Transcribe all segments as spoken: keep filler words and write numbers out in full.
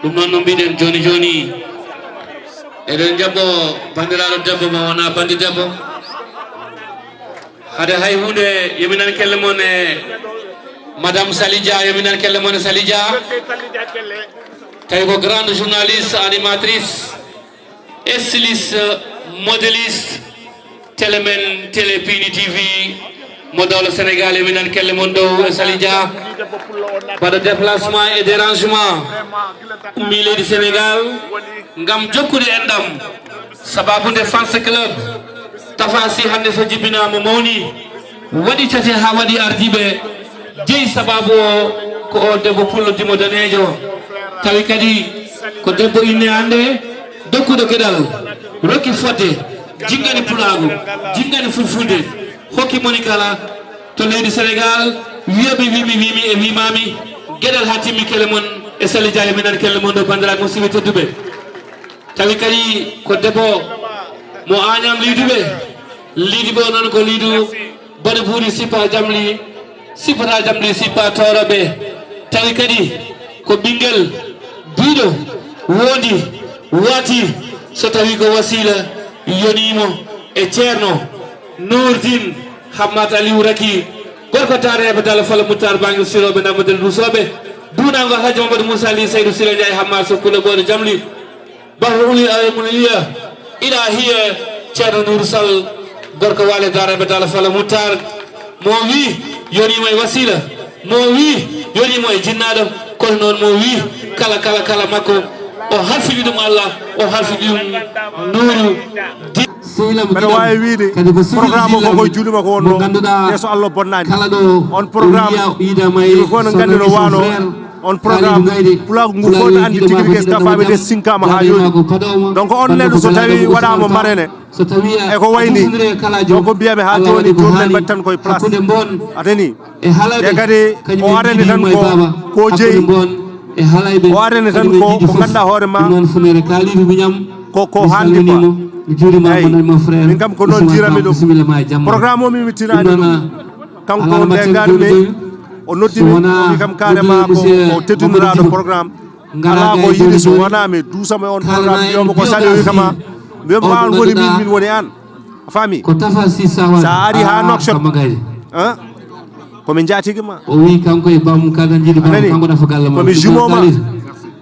Ɗum noon no mbiɗen jooni jooni, eɗen njaɓɓo banndiraaɗo debbo mo wona banndi debbo. Hade hay huunde, yominani kelle mon e Madame Sali Dia, yominani kelle mon e Sali Dia. Tawi ko grande journaliste, animatrice, styliste, modéliste, télé men, télé Pindi T V, mo dawla Sénégal, yominani kelle mon ɗo e Sali Dia. Mbaɗa déplacement et dérangement, ummi leydi Sénégal, ngam jokkude enɗam. Sababu nde fans club Tafa Sy hannde so jibinaama mawni, waɗi cate haa waɗi ardiiɓe jeyi. Sababu o ko o debbo pullo dimo daneejo. Tawi kadi ko debbo inne hannde, dokkuɗo geɗal, rokki fodde, jinngani pulaagu, jinngani fulfulde, hokki moni kala to leydi Sénégal, wiyoɓe wimi, wimi e wimami, geɗal haa timmi kelle mon e Sali Dia, yominani kelle mon ɗo, banndiraaɓe musidɓe tedduɓe. Tawi kadi ko debbo mo Agnam Liiduɓe, Liiduɓe o noon ko Liidu Bada Buuri Sipa Jamli, Sipata Jamli Sipa Tooroɓe. Tawi kadi ko ɓinngel biiɗo, woondi, waati, so tawi ko Wasila yoniimo e Ceerno Nourdine Hammat Aliou Raky, gorko Daara Yaba Dalla Fala Muttar Bangel Sirooɓe Nammadel Duusooɓe, duunango Alhaji Mamadou Moussa Ly Seydou Sila Ndiaye Hammat Sokkula Ɓooɗo Jamli. Bahru uli awe mun iya, ila hiya Ceerno Nuuru Sall, gorko Waale Daara Yaba Dalla Fala Muttar, mo wi yoniimo e Wasila, mo wi yoniimo e jinnaaɗo, kono noon mo wi kala, kala, kala makko, o halfini ɗum Allah, o halfini ɗum Nuuru Di-, Sehil am mbeɗa giɗam, waawi wiyde kadi ko sehil programme o ko giɗam koye juuɗe makko wonno, mo ngannduɗaa yeeso Allah bonnaani. Kala ɗo on o programme wiya, o yiida ma e yimɓe fof no nganndi no waano. On programme pulaagu ngu fof no anndi tigi rigi eskafaaɓe nde sinkaama haa yooɗi. Donc on neɗɗo so tawi waɗaama marene e ko wayni, donc mbiyami haa jooni jooni men mbaɗi tan koye place. Atani e kadi o arani tan ko ko jeyi, o arani tan ko ko ngannduɗaa hoore ma ko ko hannde quoi. Eyi. Min kam ko noon njiirami ɗum. Programme o mi mi tinaani ɗum. Kanko nde ngarmi o noddi mi, o wi kam carrément ko ko tedduniraaɗo programme. Alaa ko yiɗi so wonaa mi duusamo e on programme, mbiyamo ko Sali, o wi kam a, mbiyamo ko an woni min, min woni an. A faami? Sa ari haa Nouakchott, ko mi njaatigi ma. O wi kanko e bam kada jiiɗi bam kanko dafa galle ma. Ko mi jumeau ma.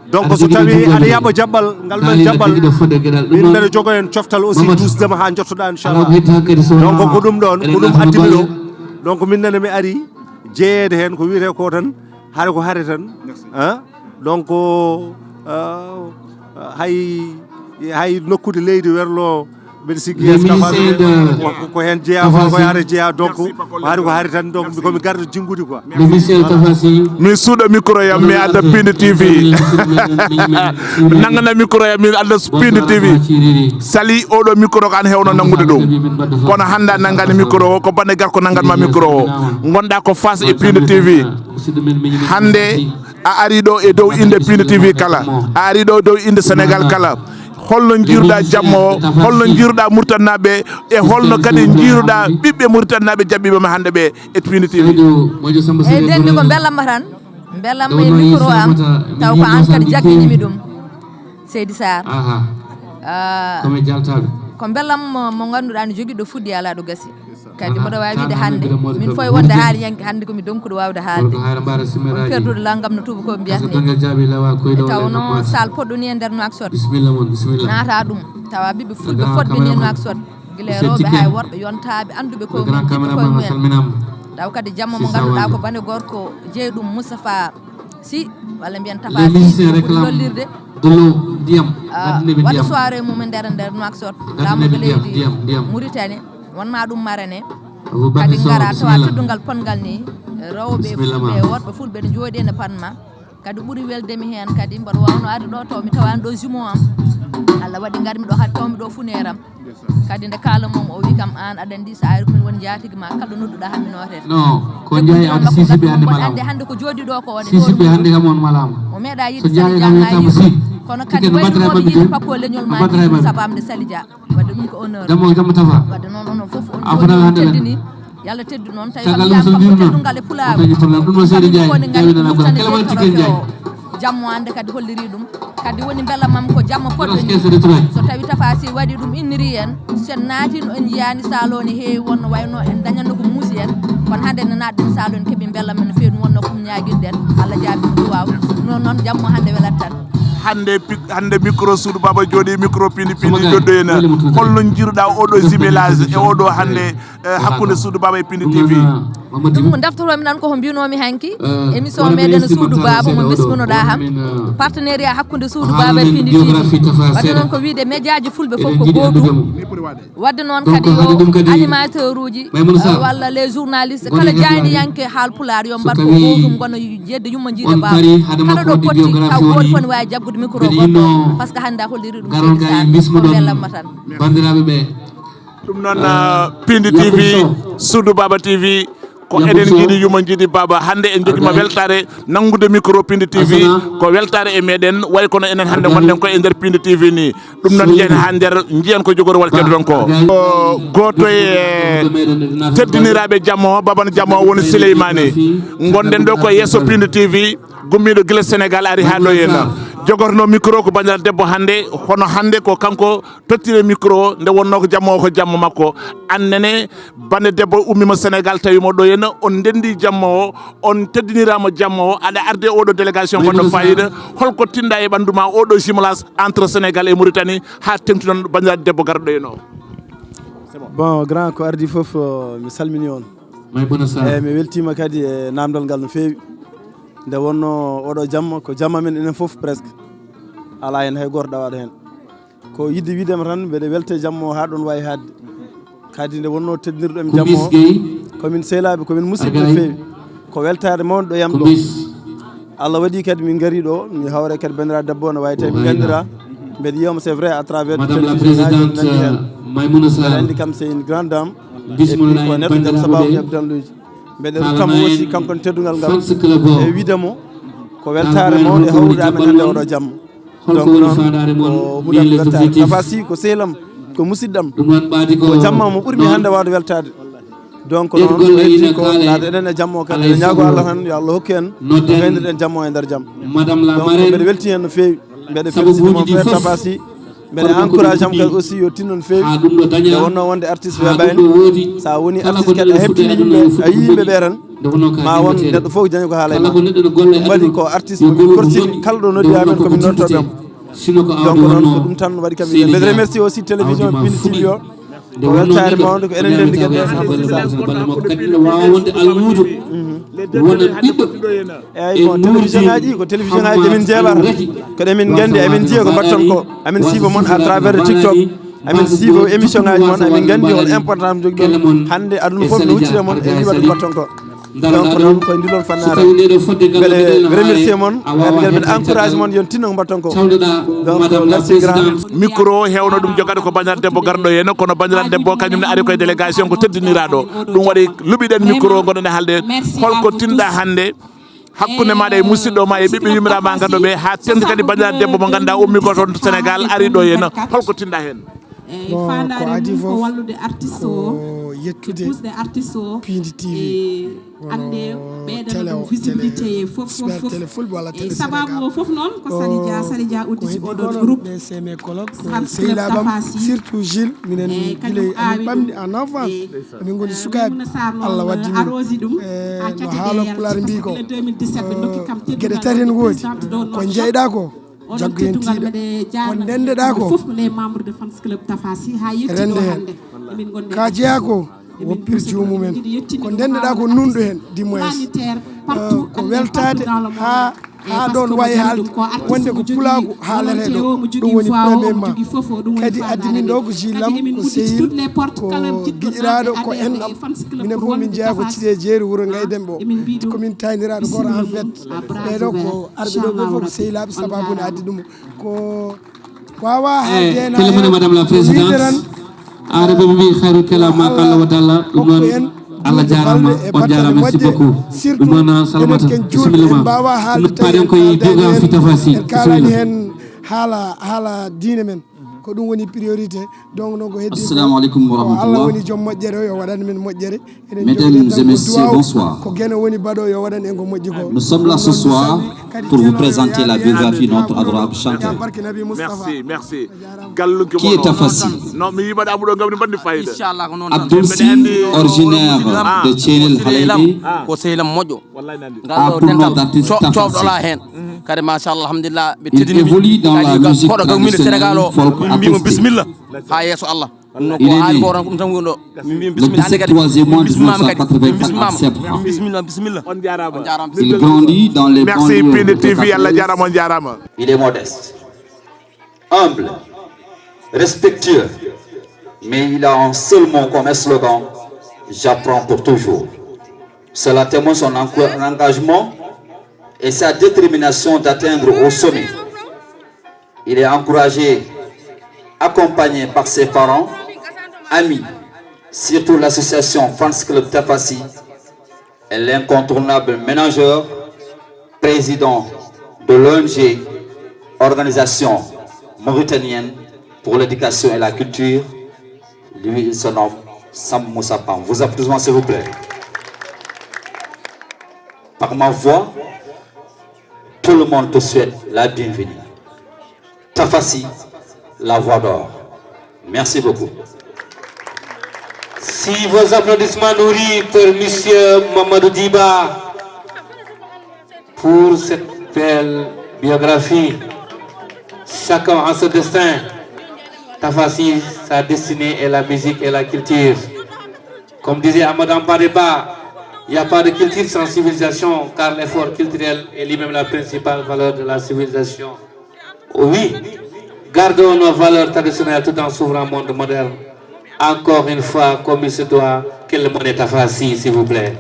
Donc so tawi aɗa yaɓa jaɓɓal ngal ɗon jaɓɓal, min mbeɗa jogo en coftal aussi duusdema haa jottoɗaa inchallah. Donc ko ɗum ɗon ko ɗum addi mi ɗo. Donc min nene mi ari jeyeede heen ko wiyetee ko tan hare ko hare tan. Donc hay hay nokkude leydi werlo. Mbeɗa sikki ko heen jeyaa, ko heen jeyaa, donc hari ko hari tan, donc komi garɗo jinngudi quoi. Mi suuɗa micro yam mi adda Pindi T V. Nanngana micro yam mi adda Pindi T V. Sali oɗo micro ko an hewno nanngude ɗum, kono hannde a nanngani micro o, ko bane garko nanngan ma micro o. Ngonɗa ko face e Pindi T V. Hannde a ari ɗo e dow innde Pindi T V kala, a ari ɗo e dow innde Sénégal kala. Holno njiiruɗaa jamma o? Holno njiiruɗaa Murtannaaɓe? E holno kadi njiiruɗaa ɓiɓɓe Murtannaaɓe jaɓɓiiɓe ma hannde ɓe e Pindi T V? Eyi, denndi ko mbellamma tan. Mbellamma e micro am, taw ko aan kadi jaggini mi ɗum, Seydi Sarr. Ah, ko mbellamma mo, mo ngannduɗaa no jogii ɗo fuɗɗi alaa ɗo gasi. Kadi mboɗo waawi wiide hannde min fof e wonde haaliyanke hannde ko mi donkuɗo waawde haalde. On perdude lanngam no tuubakooɓe mbiyata ni. E tawa noon saal poɗɗo ni e nder Nouakchott. Naata ɗum tawa ɓiɓɓe fulɓe fodɓe ni e Nouakchott. Gila e rewɓe haa e worɓe yontaaɓe annduɓe koye mumen, jiɗɓe koye mumen. Taw kadi jamma mo ngannduɗaa ko bane gorko jeyɗum Moustapha Sy, walla mbiyen Tafa Sy, ko ɓuri lollirde. Waɗa soirée mum e nder, nder Nouakchott, laamuɗo leydi Mauritanie, wonma ɗum marraine. Kadi ngara tawa teddungal ponngal ni, rewɓe fulɓe, worɓe fulɓe ne jooɗi ene panma. Kadi ɓuri weldemi heen kadi, mboɗo wawno arde ɗo taw mi tawani ɗo jumeau am. Allah waɗi ngarmi ɗo, hade tawmi ɗo funeram. Kadi nde kaalammi mo, o wi kam, "Aan aɗa anndi, so a ari ko min woni njaatigi ma, kala ɗo nodduɗaa haa mi nootete." Non, ko Njaay am sisiɓe hannde malaama. Hannde ko jooɗi ɗo ko waɗi ɗo. Sisiɓe hannde kam on malaama. O meeɗa yiide Sali Dia haa yiide. Kono kadi waylunoɓe yiide pakko leñol ma ni sabamde Sali Dia. Wadde ɗum ko honneur. Jamma, jamma Tafa. Wadde noon onon fof on jooɗi on teddini. Yalla teddu noon tawi kam mbiyam kam ko teddungal e pulaagu. Ɗum no Seydi Ndiaye, Ndiaye wonana ko Clémentine Ndiaye. Jammo hannde kadi holliri ɗum. Kadi woni mbela mam ko jamma poɗɗo ni. So tawi Tafa Sy waɗi ɗum inniri en, sen naatino en njiyaani salon ne heewi wonno wayno en dañanno ko muusi en, kono hannde en naatden salon en keɓi mbela men no feewi ɗum wonno ko ɗum ñaagiɗen, Allah jaabi ɗum duwaaw. Non, non, jammo hannde welat tan. Hannde pi-, hannde micro suudu baaba jooɗi, micro pindi pindi jooɗi ena. Holno njiiruɗaa oɗo jumelage e oɗo hannde, eh, hakkunde suudu baaba e pindi T V? Ɗum daftotoomi nan koko mbinoomi hanki. Émission meɗen suudu baaba mo bisminoɗaa ham. Partenariat hakkunde suudu baaba e pindi T V. Waɗde noon ko wiide médiaji fulɓe fof ko gootum. Waɗde noon kadi yo animateur uji, eh, walla les journalistes, kala jayniyanke haal pulaar yo mbaɗ ko gootum, ngona jedde yumma jiida baaba. Kala ɗo potti taw gooto fof ne waawi jaggude micro goɗɗo, par ce que hannde a holliri ɗum Seydi Sall, ko mbelamma tan. Banndiraaɓe ɓe. Ɗum noon, ah, Pindi T V, Suudu Baaba T V, ko eɗen njiɗi yumma jiidi baaba. Hannde en njogiima weltaare nanngude micro Pindi T V. Ko weltaare e meɗen, way kono enen hannde ngonɗen ko e nder Pindi T V ni. Ɗum noon njiyen haa nder, njiyen ko jogorwal keddoɗon ko. Ko gooto e teddiniraaɓe jamma o, baban jamma o woni Sileymaani. Ngonɗen ɗo ko yeeso Pindi T V, gummiiɗo gila Senegal ari haa ɗo henna. Jogorno micro ko banndiraaɗo debbo hannde, hono hannde ko kanko tottire micro o, nde wonnoo ko jamma o ko jamma makko. Aan nene, bannde debbo ummiima Senegal, tawiima ɗo henna, on ndenndi jamma o, on teddiniraama jamma o, aɗa arde oɗo délégation gonɗo faayiida. Holko tinɗa e ɓanndu ma oɗo jumelage entre Senegal e Mauritanie, haa teŋti noon banndiraaɗo debbo garɗo henna o? Bon, grand, ko ardi fof, euh, mi salmini on. Maimouna Sarr. Eyi, mi weltiima kadi e naamndal ngal no feewi. Nde wonnoo oɗo jamma, ko jamma men enen fof presque. Alaa heen hay gooto ɗawaaɗo heen. Ko yiɗde wiide ma tan, mbeɗa welta e jamma o haa ɗoon waawi haaɗde. Kadi nde wonnoo teddinirɗo en jamma o, ko min sehlaaɓe, ko min musidɓe no feewi. Ko weltaare mawnde ɗo yam ɗo. Allah waɗi kadi min ngarii ɗo, mi hawre kadi banndiraaɗo debbo o, no waawi tawi min nganndiraa. Mbeɗa yiya mo, c'est vrai, à travers télévision ngaaji, en nanndi heen. Mbeɗa anndi kam, c'est une grande dame. Et puis ko neɗɗo jom sabaabu, jom dalluuji. Mbeɗa ruttam aussi, kanko ne, teddungal ngal. E wiide mo, ko weltaare mawnde hawrude amen hannde oɗo jamma. Donc noon, ko huunde am weltaare. Tafa Sy ko sehlam, ko musidɗam. Ko jamma mo ɓurmi hannde waawde weltaade. Donc noon, ko heddi ko, laata enen e jamma o kadi, eɗen ñaago Allah tan, yo Allah hokku en, ko ngaynoɗen jamma o e nder jam. Donc mbeɗa weltii heen no feewi. Mbeɗa félicité mon frère Tafa Sy. Mbeɗa encouragé am kadi aussi yo tinno no feewi. Nde wonnoo wonde artiste weeɓaani. So a woni artiste kadi a heɓtini yimɓe, a yii yimɓe ɓe tan, ma won neɗɗo fof jañi ko haala e ma. Ɗum waɗi ko artiste mo min kortini kala ɗo noddi amen ko min noddotooɓe mo. Donc noon ko ɗum tan waɗi kam. Mbeɗa remercie aussi télévision Pindi T V o. Ko weltaare mawnde, ko enen ndenndi kadi. Eyi, bon, télévision ngaaji, ko télévision ngaaji ɗi min njeeɓata. Ko ɗe min nganndi, emin njiya ko mbaɗton ko. Emin siifa mon à travers le TikTok. Emin siifa émission ngaaji mon, emin nganndi hol importance mo njogiɗon. Hannde aduna fof no huccita e mon, e wiiwa ɗum mbaɗton ko. Donc noon, ko e ndilon fannaare. Mbeɗe remercie mon, mbeɗe encourage mon, yo tinno ko mbaɗton ko. Donc merci grand. Micro o heewno ɗum jogaade ko banndiraaɗo debbo garɗo heen, kono banndiraaɗo debbo o kañum ne ari koye délégation, ko teddiniraaɗo. Ɗum waɗi luɓiɗen micro o, ngonɗen e haalde. Holko tinɗa hannde hakkunde maaɗa e musidɗo ma e ɓiɓɓe yummiraaɓe ma ganndo ɓe, haa teŋti kadi banndiraaɗo debbo mo ngannduɗaa ummi ko toon to Sénégal, ari ɗo henna? Holko tinɗa heen? Bon, ko adii fof ko yettude Pindi T V. Annde ɓeyɗana ɗum visibilité e fof, fof, fof. Télé Fulɓe walla Télé Sénégal. Sababu o fof noon ko Sali Dia, Sali Dia udditi oɗo groupe. Ɓe c'est mes collègues, ko sehilaaɓe am, surtout Gilles, minen gila emin ɓamni en enfant, emin ngoni sukaaɓe. Allah waddi min, eh, no haala pulaar mbi ko, eh, geɗe tati en woodi. Ko jeyɗa ko, jaggu heen tiiɗa. Ko ndendeɗa ko, rende heen. Ka jeya ko, woppir joomum en. Ko ndendeɗa ko nunɗo heen, du moins. Eh, ko weltaade haa, haa ɗoon wayi haalde wonde ko pulaagu haalete ɗo. Ɗum woni premièrement. Kadi addi min ɗo ko Gilles Lam, ko sehil, ko giɗiraaɗo, ko enɗam. Minen fof min njeyaa ko Cité Jeeri, wuro Gayden ɓo. Ko min tayniraaɗo gooto en fait. Ɓeeɗo ko arɓe ɗo ɓe fof ko sehilaaɓe, sababu ne addi ɗum. Ko waawaa haalde heen. Madame la Présidente, Arabe ɓe mbi khairul kalam ma qalla wa dalla. Ɗum noon, Allah jaaraama, on jaaraama, merci beaucoup. Ɗum noon, Salamata, bisimilla ma. Ɗum paaɗen koye biographie Tafa Sy. En kaalani heen haala, haala diine men. Ko ɗum woni priorité. Donc noon ko heddi ko, assalamu aleykum wa rahmatullah. Ko Allah woni joom moƴƴere o, yo waɗan men moƴƴere. Eɗen njogii ɗen tan ko duwaaw. Mesdames et messieurs, bonsoir. Ko Geno woni baɗo, yo waɗan en ko moƴƴi ko. Nous sommes là ce soir pour vous présenter la biographie de notre adorable chanteur. Merci, merci. Qui est Tafassi? Non, mi yiɓaɗa amuɗo ngam ni mbanni fayida. Inchallah ko noon. Abdoul Sy, originaire de Thielel Haleyɓe, ko sehil am moƴƴo. A pour nom d'artiste Tafassi. Kadi machallah, alhamdulillah, ɓe teddini. Il évolue dans la musique traditionnelle, folk acoustique. Mbimo bisimilla ha yeeso Allah. Il est né le dix-septième mois de mille neuf cent quatre-vingt-quatre à Sèvres. Bisimilla, bisimilla. On jarama. Il grandit dans les banlieues de Dakar. Merci Pinde T V, Allah jarama, on jarama. Il est modeste, humble, respectueux, mais il a un seul mot comme slogan, j'apprends pour toujours. Cela témoigne son enco-, engagement et sa détermination d'atteindre au sommet. Il est encouragé, accompagné par ses parents, amis, surtout l'association Fans Club Tafassi et l'incontournable manager, président de l'O N G, Organisation Mauritanienne pour l'Éducation et la Culture. Lui, il se nomme Sam Moussa Pam. Vos applaudissements, s'il vous plaît. Par ma voix, tout le monde te souhaite la bienvenue. Tafassi, la voix d'or. Merci beaucoup. Si vos applaudissements nourris pour Monsieur Mamadou Diba pour cette belle biographie, chacun a son destin. Tafassi, sa destinée est la musique et la culture. Comme disait Amadou Hampâté Bâ, il n'y a pas de culture sans civilisation, car l'effort culturel est lui-même la principale valeur de la civilisation. Oui, gardons nos valeurs traditionnelles tout en s'ouvrant au monde moderne. Encore une fois, comme il se doit, que le monde est Tafassi, s'il vous plaît.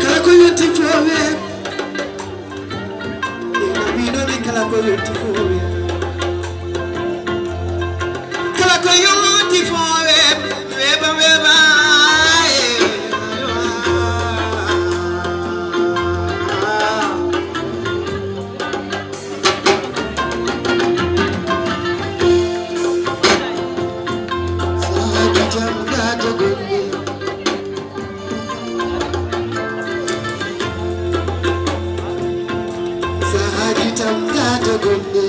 Kala ko yonti fof weeɓi. Ina mbiɗo min kala ko yonti fof weeɓi. Kala ko yonti fof weeɓi, weeɓa, weeɓa, eh. Sahaaji jam gaa to gonɗe. Sahaaji jam gaa to gonɗe.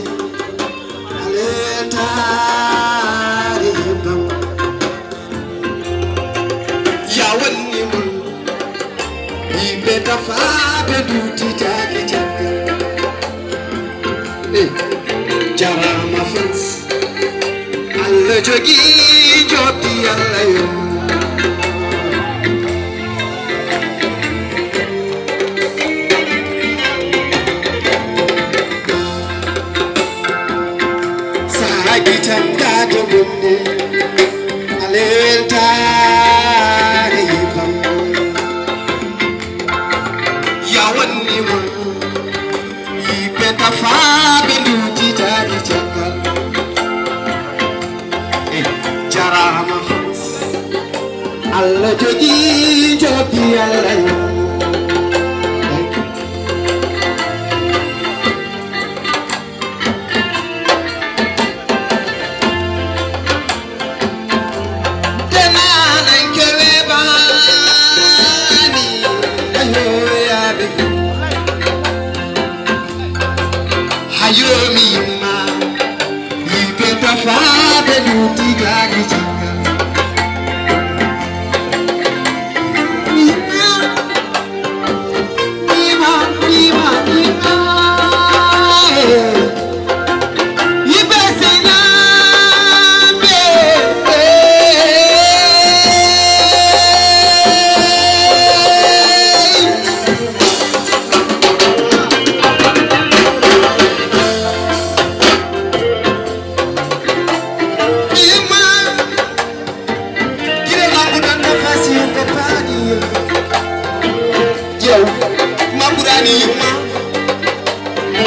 Aletaare bam. Ya wonni mon. Yimɓe tafaaɓe duuti jaaki caggal. Eh, jarama Fans. Allah jogi joddi Allah yo. Sahaaji tan gaa to gonɗe. Alewel taare bam. Ya wonni mon. Yimɓe tafaaɓe nduuti jaaki caggal. Eh, jarama Fans. Allah jogi joddi Allah yo. Denananke weeɓaani, ayo yaaɓe. Hayo mi yimma, yiɓe tafaaɓe luuti gaagi caggal.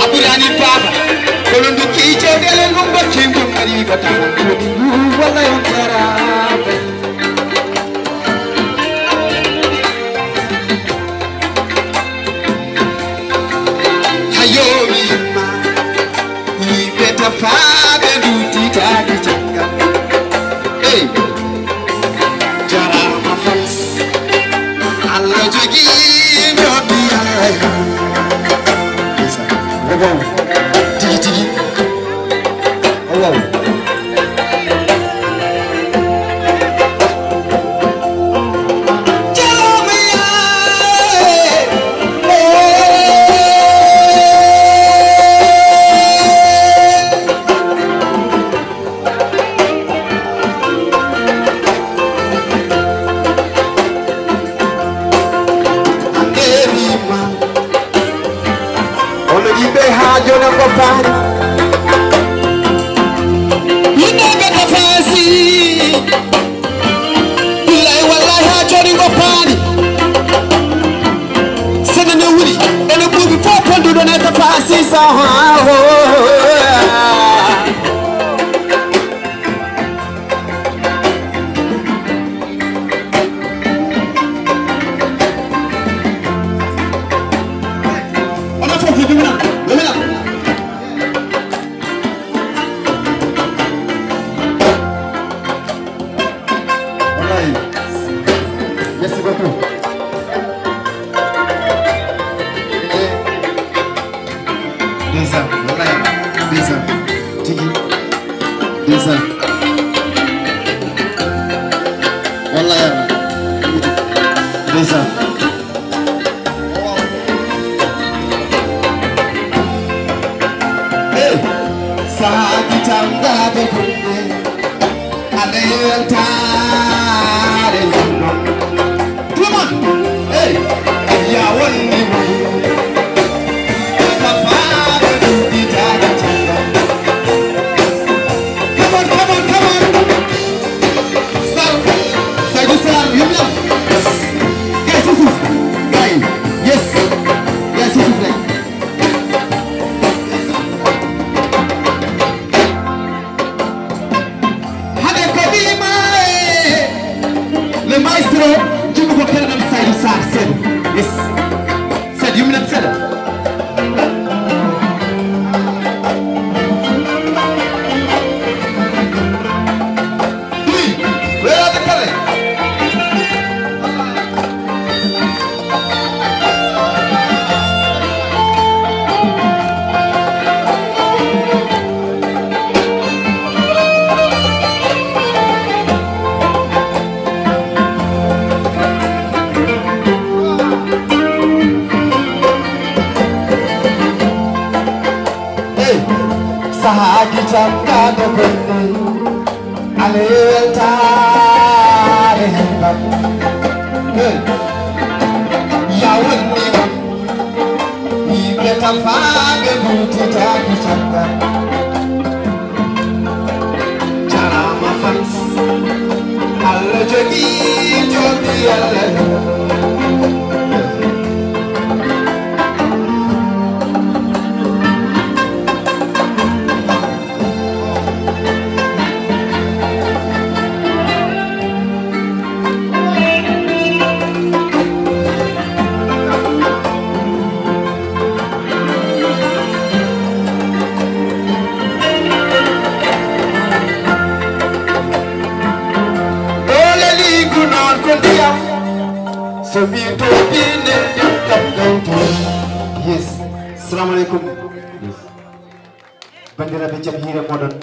A ɓurani baaba, kono ndokki jawɗeele ɗum bakkimɗum kadi ko tawa ɗum walla on jaraaɓe. Hayo mi yimma, yimɓe tafaaɓe ndutitaaki caggal. Hey! Jarama fans. Allah jogi, jodi Allah. Ndeysaan. Ko bon. Tigi tigi. Oh, wow. Jarama ya. Anderima. Ono yimɓe haa jona ko paari. Yimɓe ɓe tafasi. Billahi wallahi haa joni ngo paani. Sene ne wuri ene ɓuuɓi fof ponduɗo ne tafasi sa. Onon fof fi jumna wemela. Wallahi. Merci beaucoup. Déjà, wallahi. Déjà. Tigi. Déjà. Wallahi. Déjà. Hey, sahaaji tan ngaade gonɗe, aɗa weltaare yimɓe. Come on, hey, ya wonni mo. Ka faare ɗum ɗi jaage caggal. Come on, come on, come on. Sar, Sadio Sarr, yimɓe. Gay Susuf, gay, yes, gay Susuf rek. Hade ko ɓiima e le maestro, jumbo ko keɗanam Sadio Sarr seeɗa. Yes. Seeɗa, yumminam seeɗa. Duy, weeraade kala. Hey, sahaaji tan ngaada gonɗe, ale weltaare heɓat. Hey, ya wonni ɗum, yimɓe tafaaɓe ngurtitaaki caggal. Jarama fans. Allah jogi, jogi Allah. Doole liigu noon ko ndiyam, so mi toɓi nder kam gawto. Yes. Salamu aleykum. Yes. Banndiraaɓe, jam hiire mooɗon.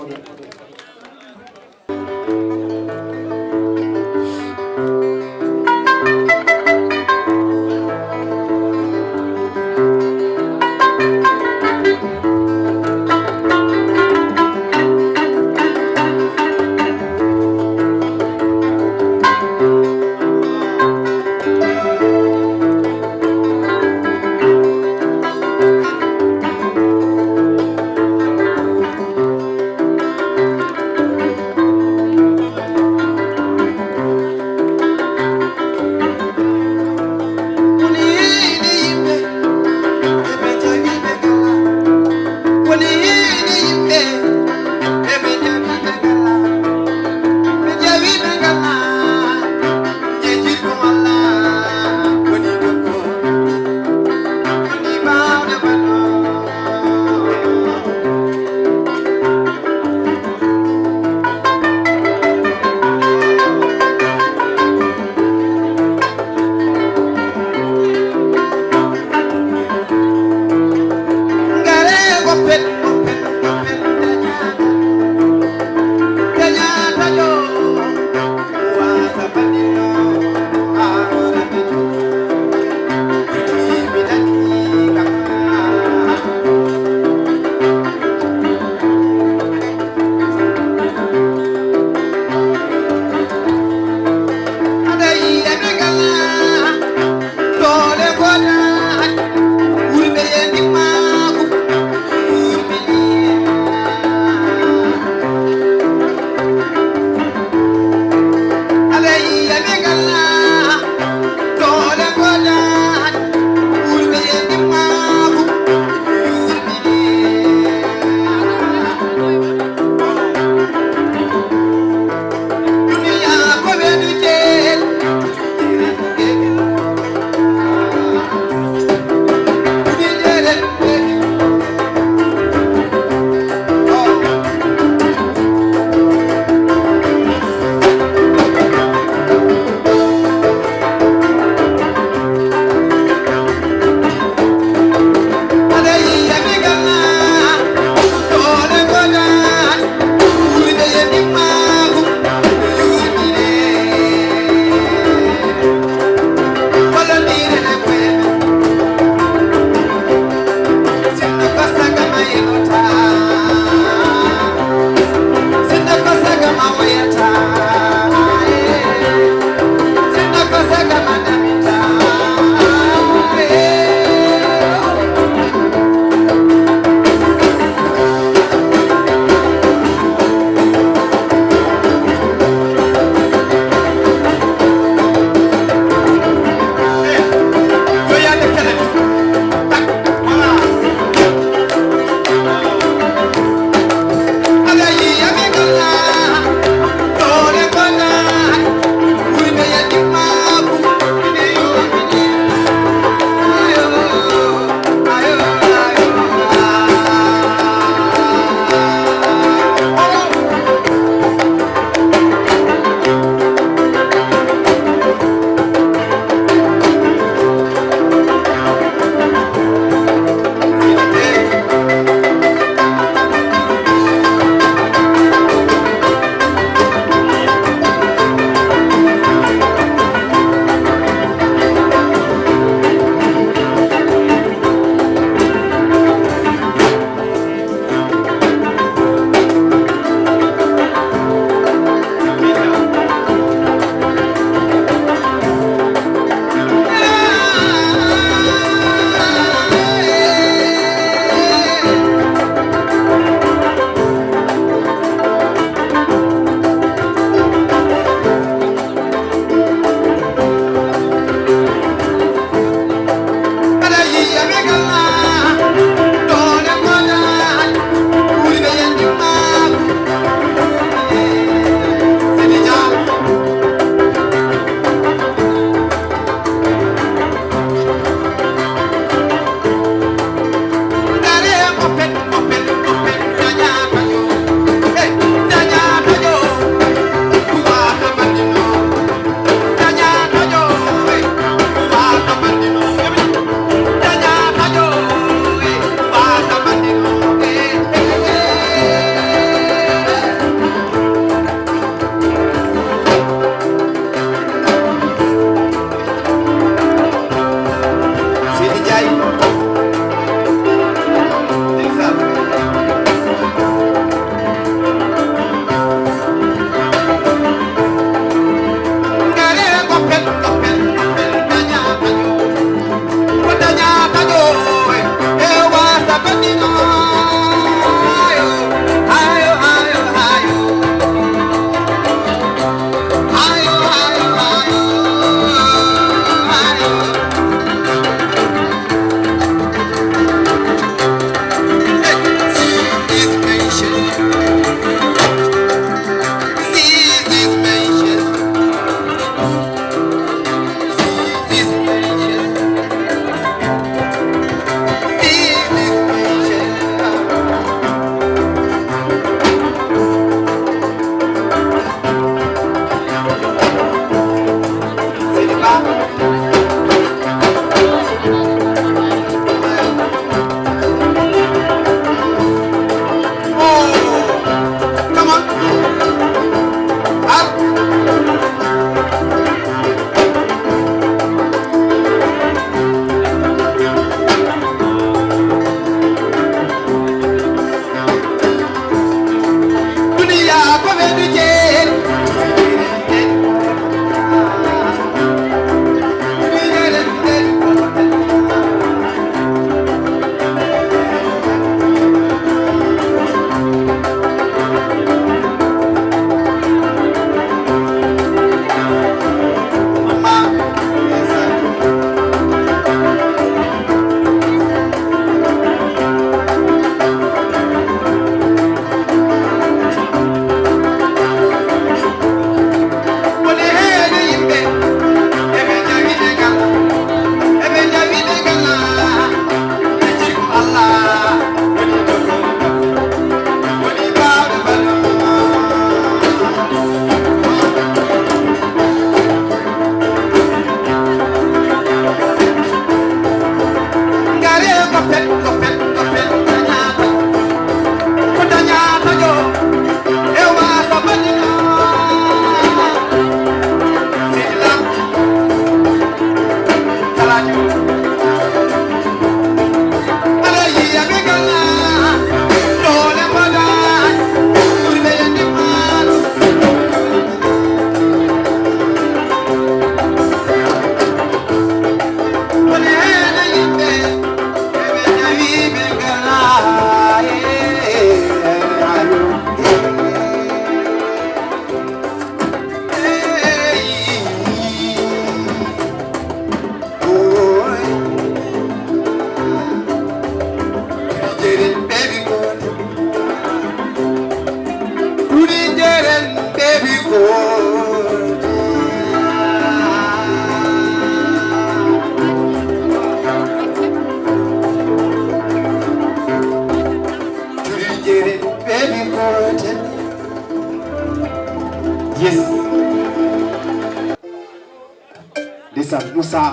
Ndeysaan, Moussa,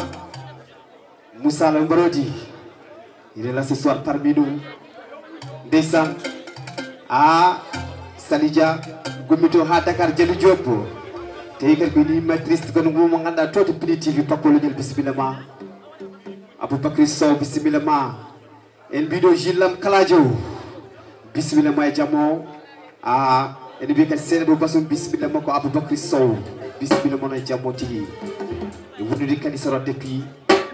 Moussa la Mbarodi. Il est là ce soir parmi nous. Ndeysaan. Ah, Salidia, gummito ha Dakar, Jali Diop. Tawi kadi ko ni matrice kono mo ngannduɗaa to to Pini T V, Paco Leñol, bisimilla ma. Aboubacry Sow, bisimilla ma. En mbiɗo Gilles Lam Kaladio, bisimilla ma e jamma o. A ene mbiya kadi Seynabou Bassoum, bisimilla makko. Aboubacry Sow, bisimilla mon e jamma o tigi. E wondude kadi Soro depuis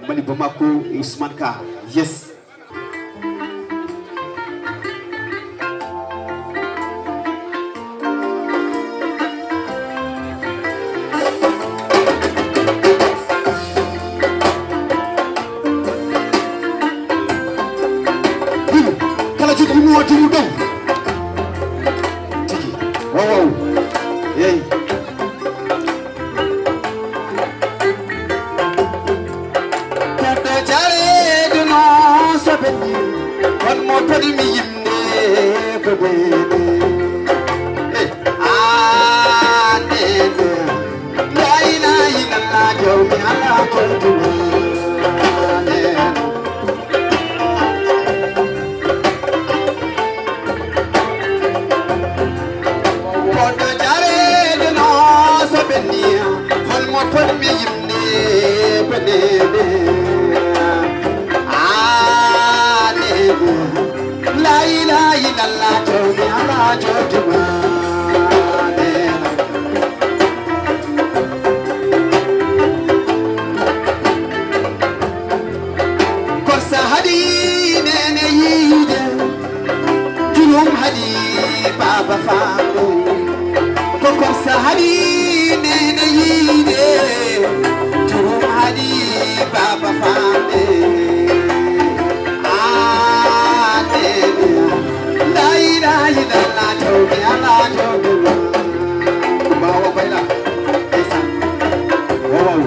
Mali Bamako e Ousmane Ka. Yes. Kala jogiiɗo mo watti mo dow. Tigi. Waw, waw. Yeey. Koɗɗo jareedu no soɓe ni, kono mo toɗi mi yimde ko deede. Eh, ah, deede. La ilaha illallah, jawmi ala jawmi. Koɗɗo jareedu no so ɓenni, holmo potmi yimde peneede? Aa, neene. La ilaha illallah, jawmi ala jawdi ma, neene. Korsa haɗi neene yiide, jurum haɗi baaba faamde. Ko korsa haɗi neene yiide, jurum haɗi baaba faamde. Aa, neene, la ilaha illallah, jawmi ala jawdi ma. Kumba o bayla. Ndeysaan. Waw, waw.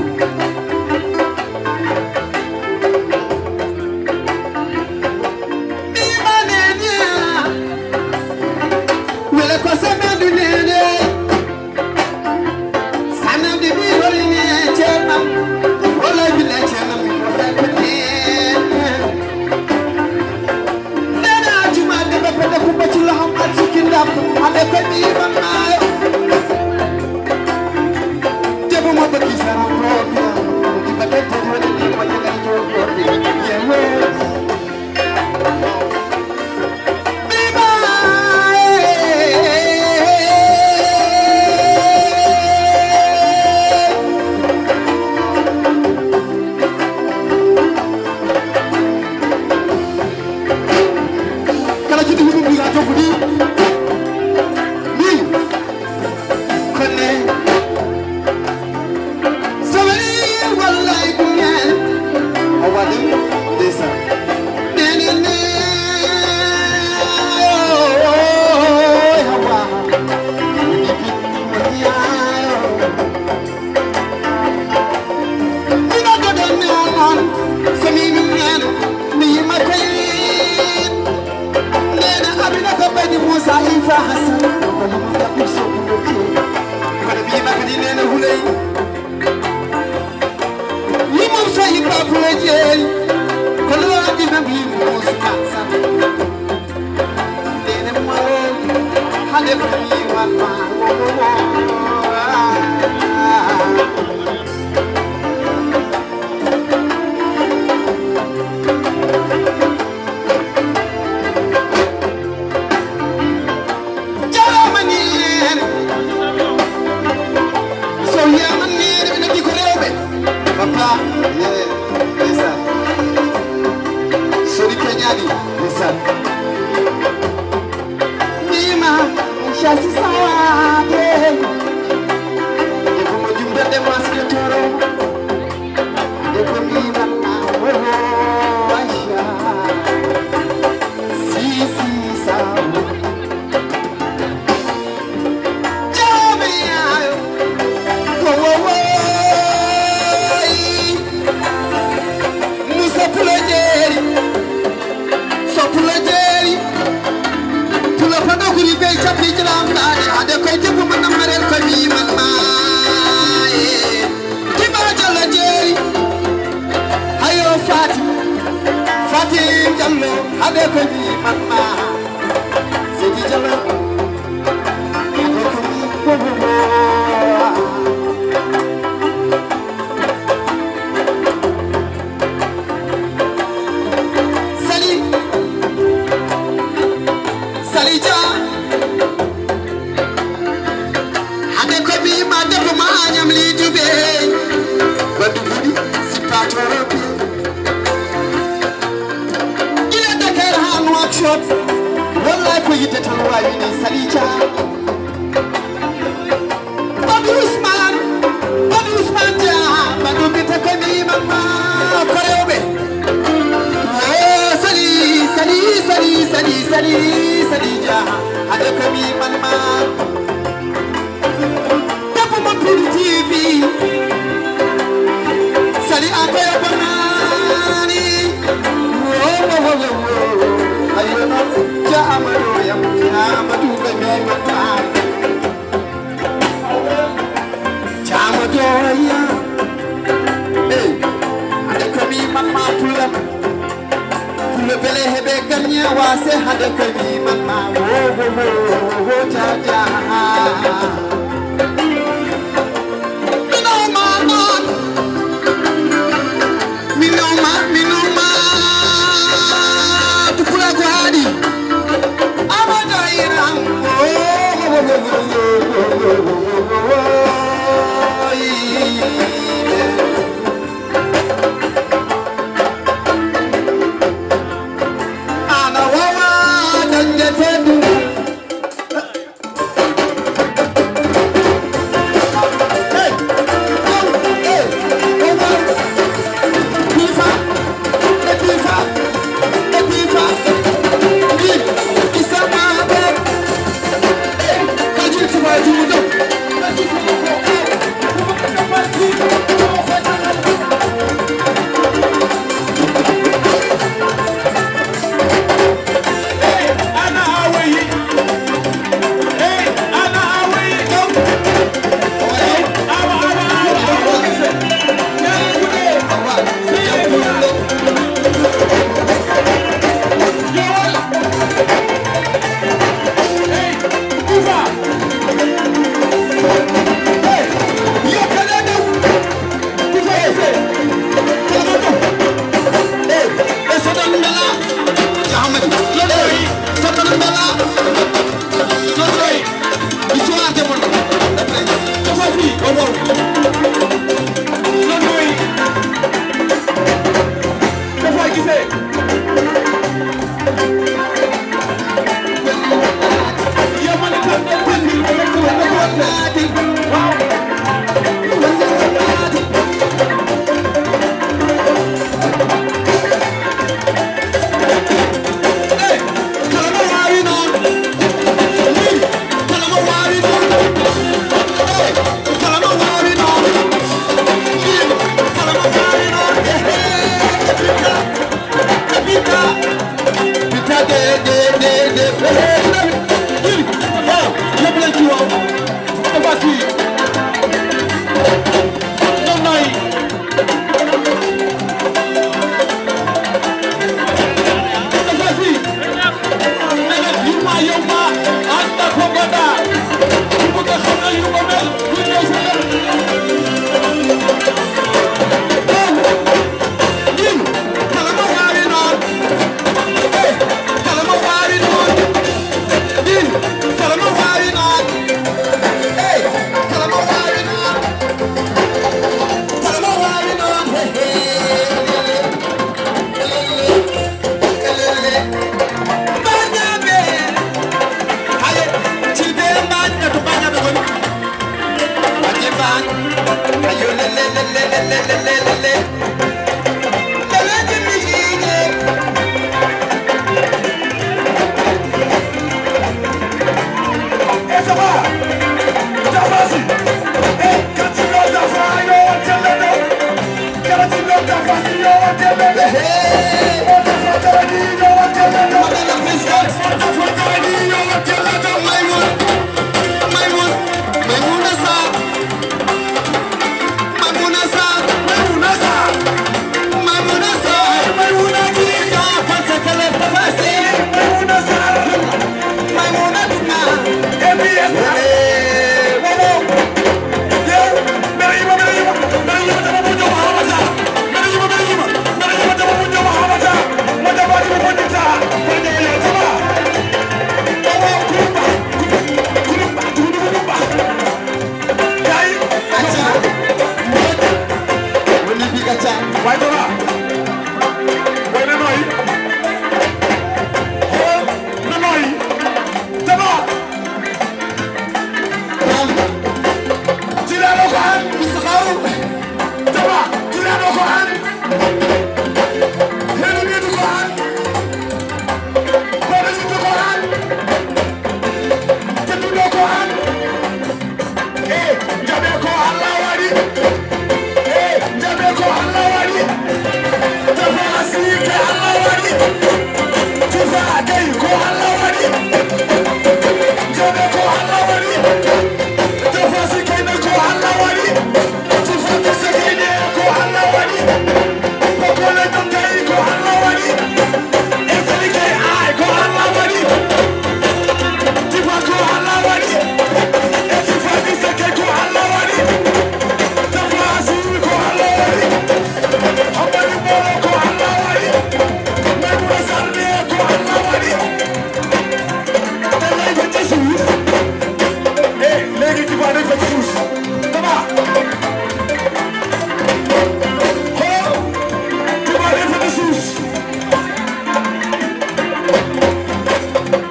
Wele ko sembe du nene. Sana di bi hori ne chenam. Wala bi le chenam mi ko ta ko ne. Nana juma de be pede ku ba ci lo ham at sikinda. Ade ko di man na. Debo mo ba ki sara ko. Ki ba ke de wala ni mo de ga jo ko. Yeah. Kala jiɗi huɗum wiga jokkude. Ni. Konne. So weli wallahi ɗum en. Hawa ɗum ndeysaan. Nene ne. Hawa. Mina godo ne on on. So mi min neno. Mi yima koy. Nene Aminata Badi Moussa Ifa Hassan. Kono mi yima kadi nene Huley. Yimam so yimɓe Pulaar jeeri, kono waɗi men yimɓe Ousmane Sall. Nene Mawol, hade ko mi wanma. Jarama neene. So wiyama neene, ɓe noddi ko rewɓe. Papa, ye, ndeysaan. Soni keñaani, ndeysaan. Mbima, Chasi Saade. Nde ko mo jumdande maske toro. Nde ko mbiman ma, oh, Aisha. Si, si, sa. Jawmiyayo. Wo, wo, wo. Musa pulo jeeri. So pulo jeeri. Pulo fado kuri be chapi jilam dani. Ade koy debbo man marel ko mi man ma. Hade ko mi man ma. Seydi Jama. Hade ko mi wo, wo, wo. Sali. Sali Dia. Hade ko mi ma debbo ma ñam liiduɓe. Waddu budi sippa toroɓe. Gila Dakar ha Nouakchott. Wallahi ko yidde tan wawi ni Sali Dia. Badu Ousmane, Badu Ousmane Dia, Badu bita ko mi man ma ko rewɓe. Oh, Sali, Sali, Sali, Sali, Sali, Sali Dia, hade ko mi man ma. Debbo mo Pidi T V. Sali a ko e bonani. Wo, wo, wo, wo, wo. Ayo no, Dia Amadou yam, Dia Amadou ko mi man ma. Jama doya. Hey, hade ko mi man ma pullo. Pullo bele heɓe gañe wase hade ko mi man ma. Wo, wo, wo, wo, wo, ja, ja. Mi no ma non. Mi no ma, mi no ma. Tukula ko haɗi. Amada Iran. Ana wawa dañde teddude.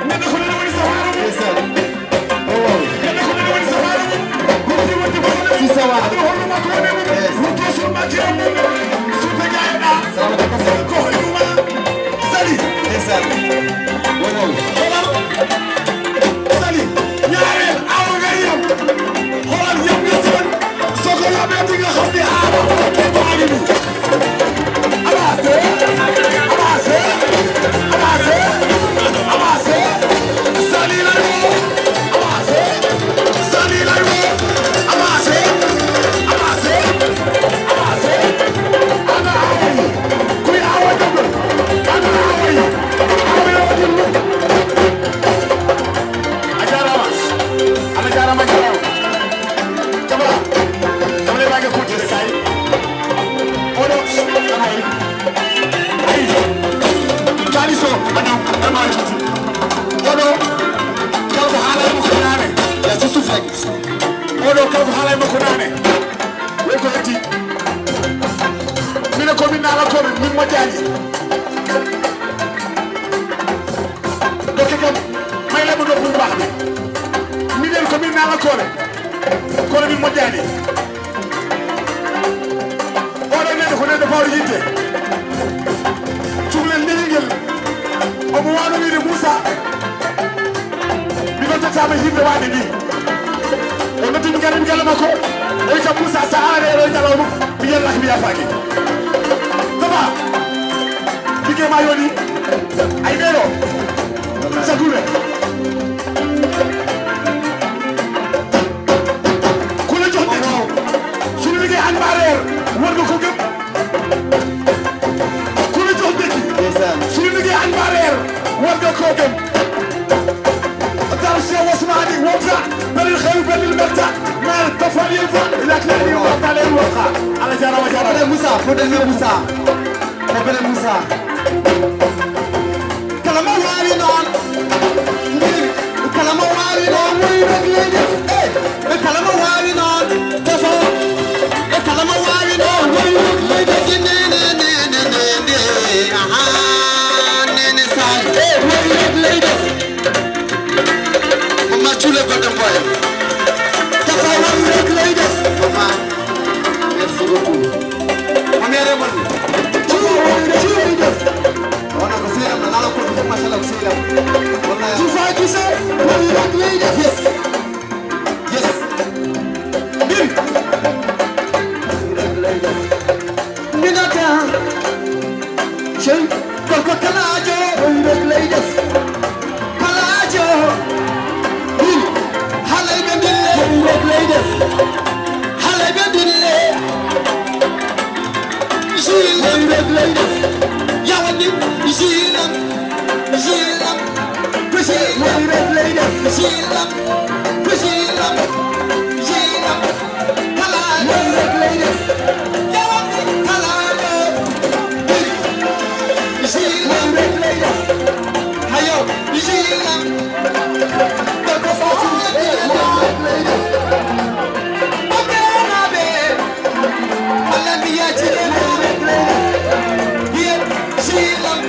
Neɗɗo ko nene woni safaara mum. Ndeysaan. Oh, wow. Neɗɗo ko nene woni safaara mum. Rutti wonde ko safaara mum. Si sawa. Aɗa holno makko woni mum. Yes. Rutto sur makko mum. Suuta jaayoɗa. Sawa ko kasa. Ko hoɗi ɗum a. Sali. Ndeysaan. Oh, wow. Holal. Sali. Ñaareel. Awa nga yam. Holal yam nga si. Soko yamee di nga xam ne awa. Baali ni. Avancé, avancé, avancé, avancé. Sali lay woo. Avancé, Sali lay woo. Avancé, avancé, avancé. Ana awa yi. Kuy awa dëgg. Ana awa yi. Awa yoo dëgg. A jaaraama. Ana jaaraama, jaaraama. Jaba, dama lay bàyyi nga continuer, kaay. Oɗo, dama lay. Ay, Kaliso, a ñaw, dama lay tuuti. Oɗo, kanko haalay mo ko naane. Ya ci suuf rek. Oɗo, kanko haalay mo ko naane. Won ko heddi. Minen ko min naalankooɓe, min moƴƴaani. Dokke kam, may le mo ɗo bumbax bi. Minen ko min naalankooɓe. Kono min moƴƴaani. Oɗo neɗɗo ko neɗɗo bawɗo yiɗde. Cukalel nehingel. Omo wano wiide Moussa. Mi noddataa ma himɓe waɗde ni. O noddi mi galle, mi galle makko. O wi'i kam Moussa, sa aare e ɗo ñalawma, mi yallaki, mi yafaaki. Papa, liggey ma yoni. Ay ɓeɗo. Saduɓe. Ku la jox dëkk? Suñu liggéey ak Mbareer, war nga ko gëm. Ku la jox dëkk? Ndeysaan. Suñu liggéey ak Mbareer, war nga ko gëm. Dar Cheikh Ousmane, wota, belil xew, belil merta, mais dafa lil fa, ila kila ni wota leen waxa. Ala jaarama, jaarama. Moussa, ko demee Moussa. Ko bele Moussa. Kala mo waawi noon. Mbir, kala mo waawi noon. Woy rek lay def. Eh, kala mo waawi noon. Tafo. E kala mo waawi noon. Woy rek lay def. Ne, ne, ne, ne, ne, ne. Aha, ne, ne, Sadio. Eh, woy rek lay def. Mama Thioule Golden Boy. Tafa woy rek lay def. Mama. Merci beaucoup. Mo mere mon. Ci woy rek lay def. Wona ko seyram na nala ko ko machallah ko seyram. Wallahi. Ci fa gise woy rek lay def. Yes. Yes. Mbir. Woy rek lay def. Minata. Cey. Gorko kalaajo. Woy rek lay def. Kalaajo. Ɗin. Halay ɓe mbille. Woy rek lay def. Halay ɓe mbille. Jiilam. Woy rek lay def. Yawani. Jiilam. Jiilam. Ko jiilam. Woy rek lay def. Jiilam. Ko jiilam. Jiilam. Kalaajo. Woy rek lay def. Yawani kalaajo. Jiilam. Woy rek lay def. Hayo. Jiilam. Gorko fo. Woy rek lay def. Ɓe naaɓe. Allah mi yaaji. Woy rek lay def. Jiilam.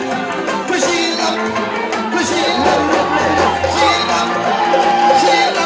Ko jiilam. Ko jiilam. Jiilam. Jiilam.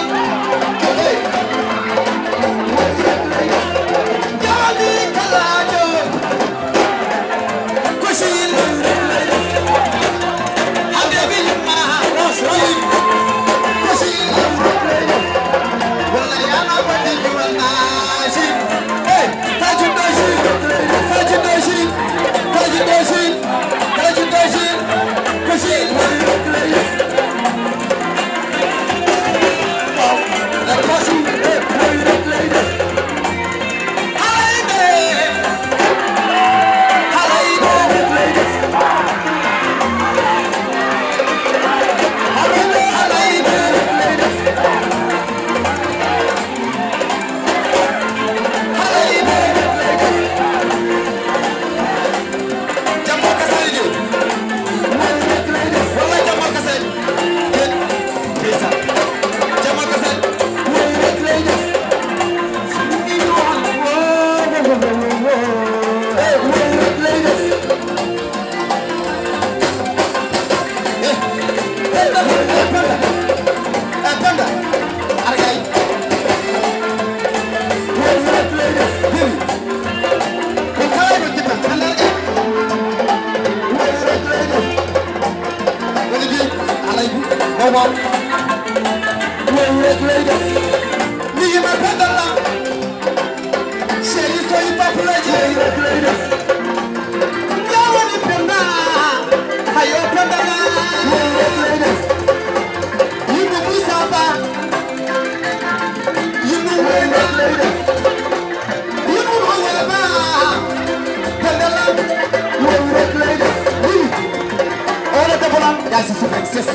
Penda, eh, Penda. Eh, Penda. Argay. Woni rek lay def. Dini. Ko kala ko jiba. Penda argay. Woni rek lay def. Woni bi. Alay. Bobo. Woni rek lay def. Ni ma Penda la. Chéri, soy Pape Lay Dieng. Yaa woni Penda. Hayo Penda la. Yimɓe Moussa Ba. Yimɓe Wayne. Yimɓe Hawala Ba. Penda la. Oɗo debbo lan. Yaa si suufe ses.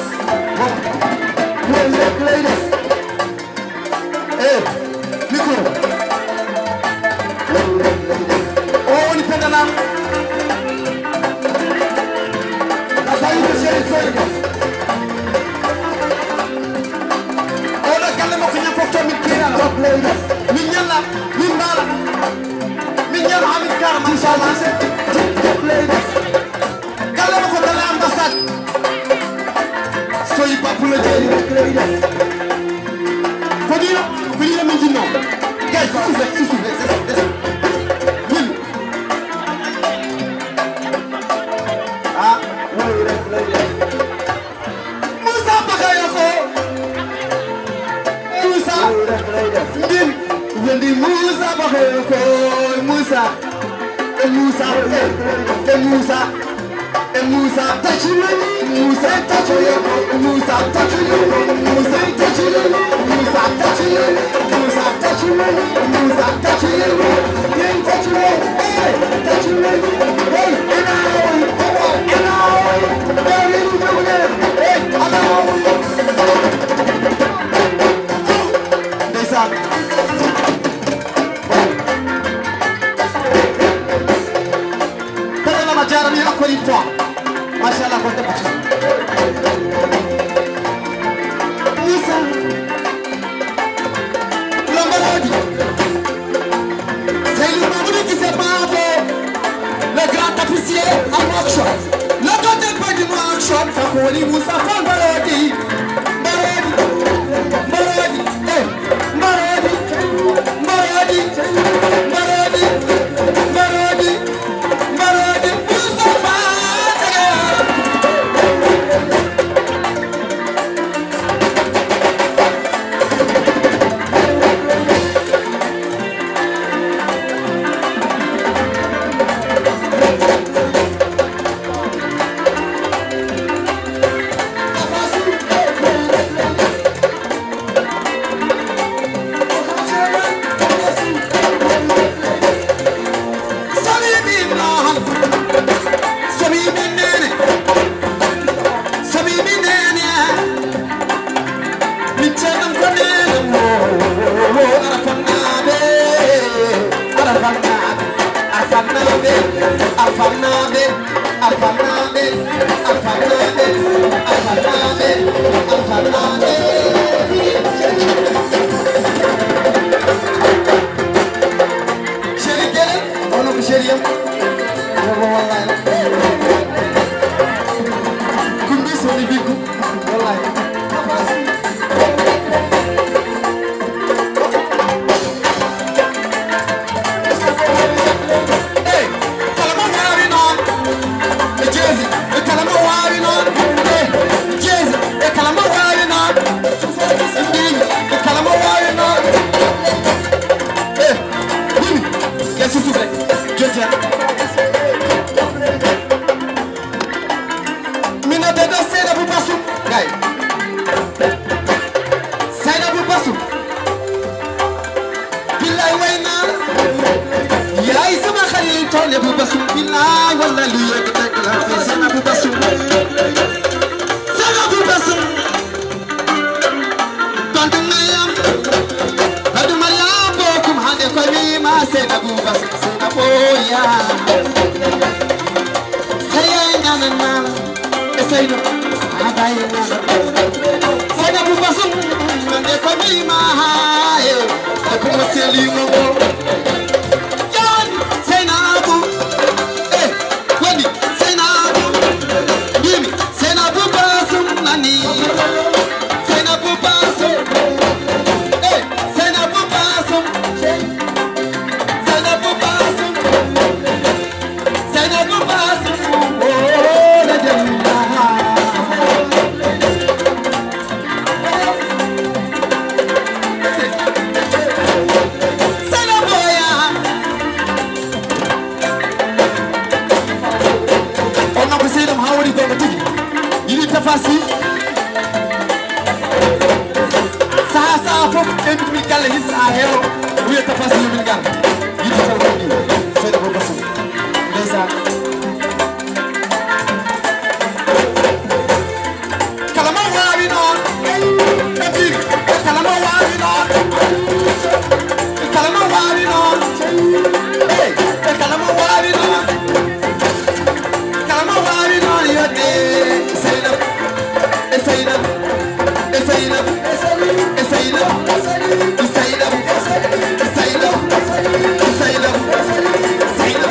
Eh, micro. O woni Penda Lam. La famille de Chéri Soyga. Oɗo galle makko ñam fof to min kiirana. Min ñalla, min mbaala. Min ñalla haa min kaara, machallah. Galle makko galle ambassade. Soyi Pape Lay Dieng. Ko ɗiɗo, ko ɗiɗo min jinno. Gay, suufe, suufe, suufe. Min. Ah, woy rek lay def. Moussa Bakayoko. Moussa. Woy rek lay def. Ndin. Wendi Moussa Bakayoko. Moussa. E Moussa, e, e Moussa, e Moussa, tachi money, Moussa, tachi yo, Moussa, tachi yo, Moussa, tachi yo, Moussa, tachi yo, Moussa, tachi money, Moussa, tachi yo, yen tachi yo, eh, tachi money, hey, ana oy, ana oy, ana oy, hey, ana oy. Ndeysaan. Penda Lam a jaarama encore une fois. Machallah, ko debbo tigi. Moussa. Lambarodi. Seydou Mamadou Guissé Babo. Le grand tapissier à Nouakchott. Le grand tapissier de Nouakchott. Kanko woni Moussa Fall Mbarodi. Mbarodi. Mbarodi. Eh. Mbarodi, mbarodi, mbarodi, mbarodi, mbarodi, Moustapha Dagana. Alfannaaɓe, alfannaaɓe, alfannaaɓe, alfannaaɓe, alfannaaɓe. Chéri Guélé, ono ko chéri am. Yobo wallahi. Kumbi soni biku, wallahi. Hey, kala mo waawi noon, e jeesi, e kala mo waawi noon, e jeesi, e kala mo waawi noon, e mbimi, e kala mo waawi noon. Eh, mbimi, ya susu rek, jojja. Min o dada Seynabou Bassou, gay. Seynabou Bassou. Billaay way naa la. Yaay sama xarit, Seynabou Bassou. Billaay wallaay lu yëg dëgg la. Seynabou Bassou. Seynabou Bassou. Tontu Mariam. Tontu Mariam bokum hande ko mi ma Seynabou Bassou. Seynabou ya. Sariya ñaanal naa la. E Seyna, a baye na. Seyna bu Basum, man de ko mi ma ha, eh. Ko mo seli mo ko. Yan, Seyna bu. Eh, wani, Seyna bu. Bimi, Seyna bu Basum, man On non ko sehil am haa woni goonga tigi. Yiɗi Tafasi. Saha, saha fof, ɓe mbitumi galle his a heewo. Wiye Tafasi yo min ngar. Yiɗi tan ko ɗum. Seydi Abou Bassum. Ndeysaan. Kala mo waawi noon, ey, ɓe mbiimi, kala mo waawi noon, kala mo waawi noon, ey, kala mo waawi noon, kala mo waawi noon, yodde Seynab, e Seynab, e Seynab, e Seynab, e Seynab, e Seynab, e Seynab, e Seynab, e Seynab.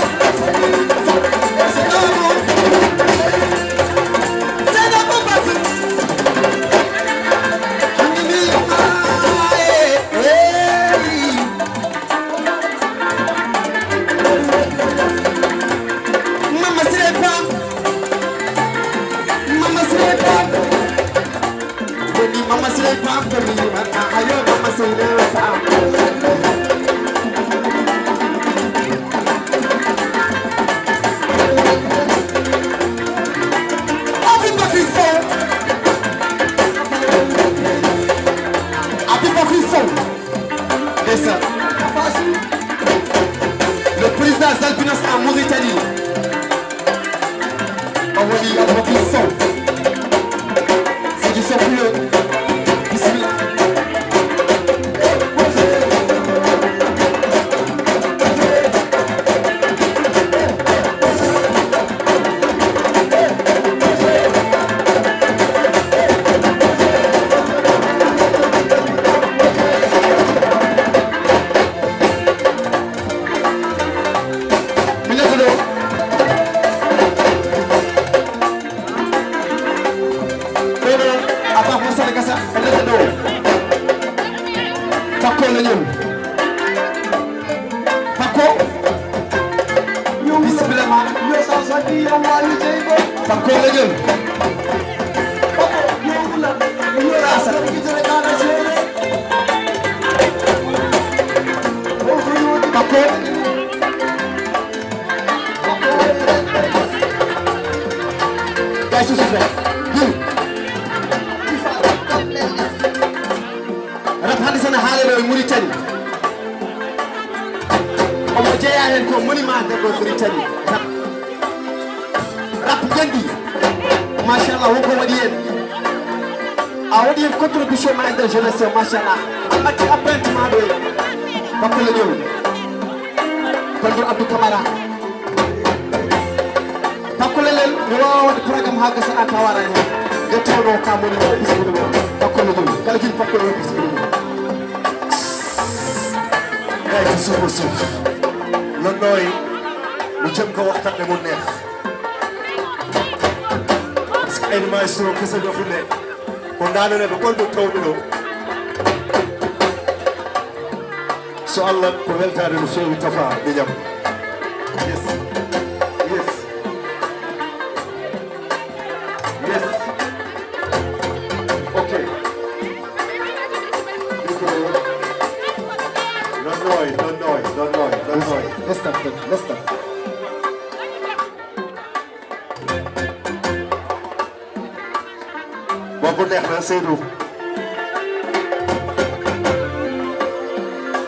Woni Mama Siré Pam, ko mi yima, a, ayo, Mama Siré Pam. Abibakry Sow. Abibakry Sow. Ndeysaan. Le président Zalbinos en Mauritanie. O woni Aboubacar Sow. Seydi Sow Pouye. Bisimilla. Mi nodda ɗo. Ɗo noon, Abba Moussa Gassa, mi nodda ɗo. Takko leñol. Takko. Bisimilla ma. Takko leñol. Rasa. Takko. Kay susu fe. Giri. Rap hannde so ne haalee ɗo e Mauritanie. Omo jeyaa heen ko monument de ɗo Mauritanie. Rap. Rap ngenndi. Machallah, wonko waɗi heen. A waɗi heen contribution ma e nder jeunesse o, machallah. A ɓaddi apprenti ma ɗo e Bakkole Ñol. Tonton Abdou Camara. Takko leñol, mi waawaa waɗde programme haa gasa ɗa tawaraa heen. Nde tawnoo ka moni mo bisimilla mo. Takko leñol. Kala jiɗi Takko leñol bisimilla mo. Gars yi ci suufa suuf. Loolu nooy. Lu jëm ko waxtaan ne mu neex. Parce que ay maestro kese ñoo fi nekk. Ko ndaanane ɓe ɓolɓe tawɓe ɗo. So Allah ko weltaade no feewi Tafa miñam. Yes. Yes. Yes. Ok. Don't worry, don't worry, don't worry, don't worry. Let's start, let's start. Boobu neex na, Seydou.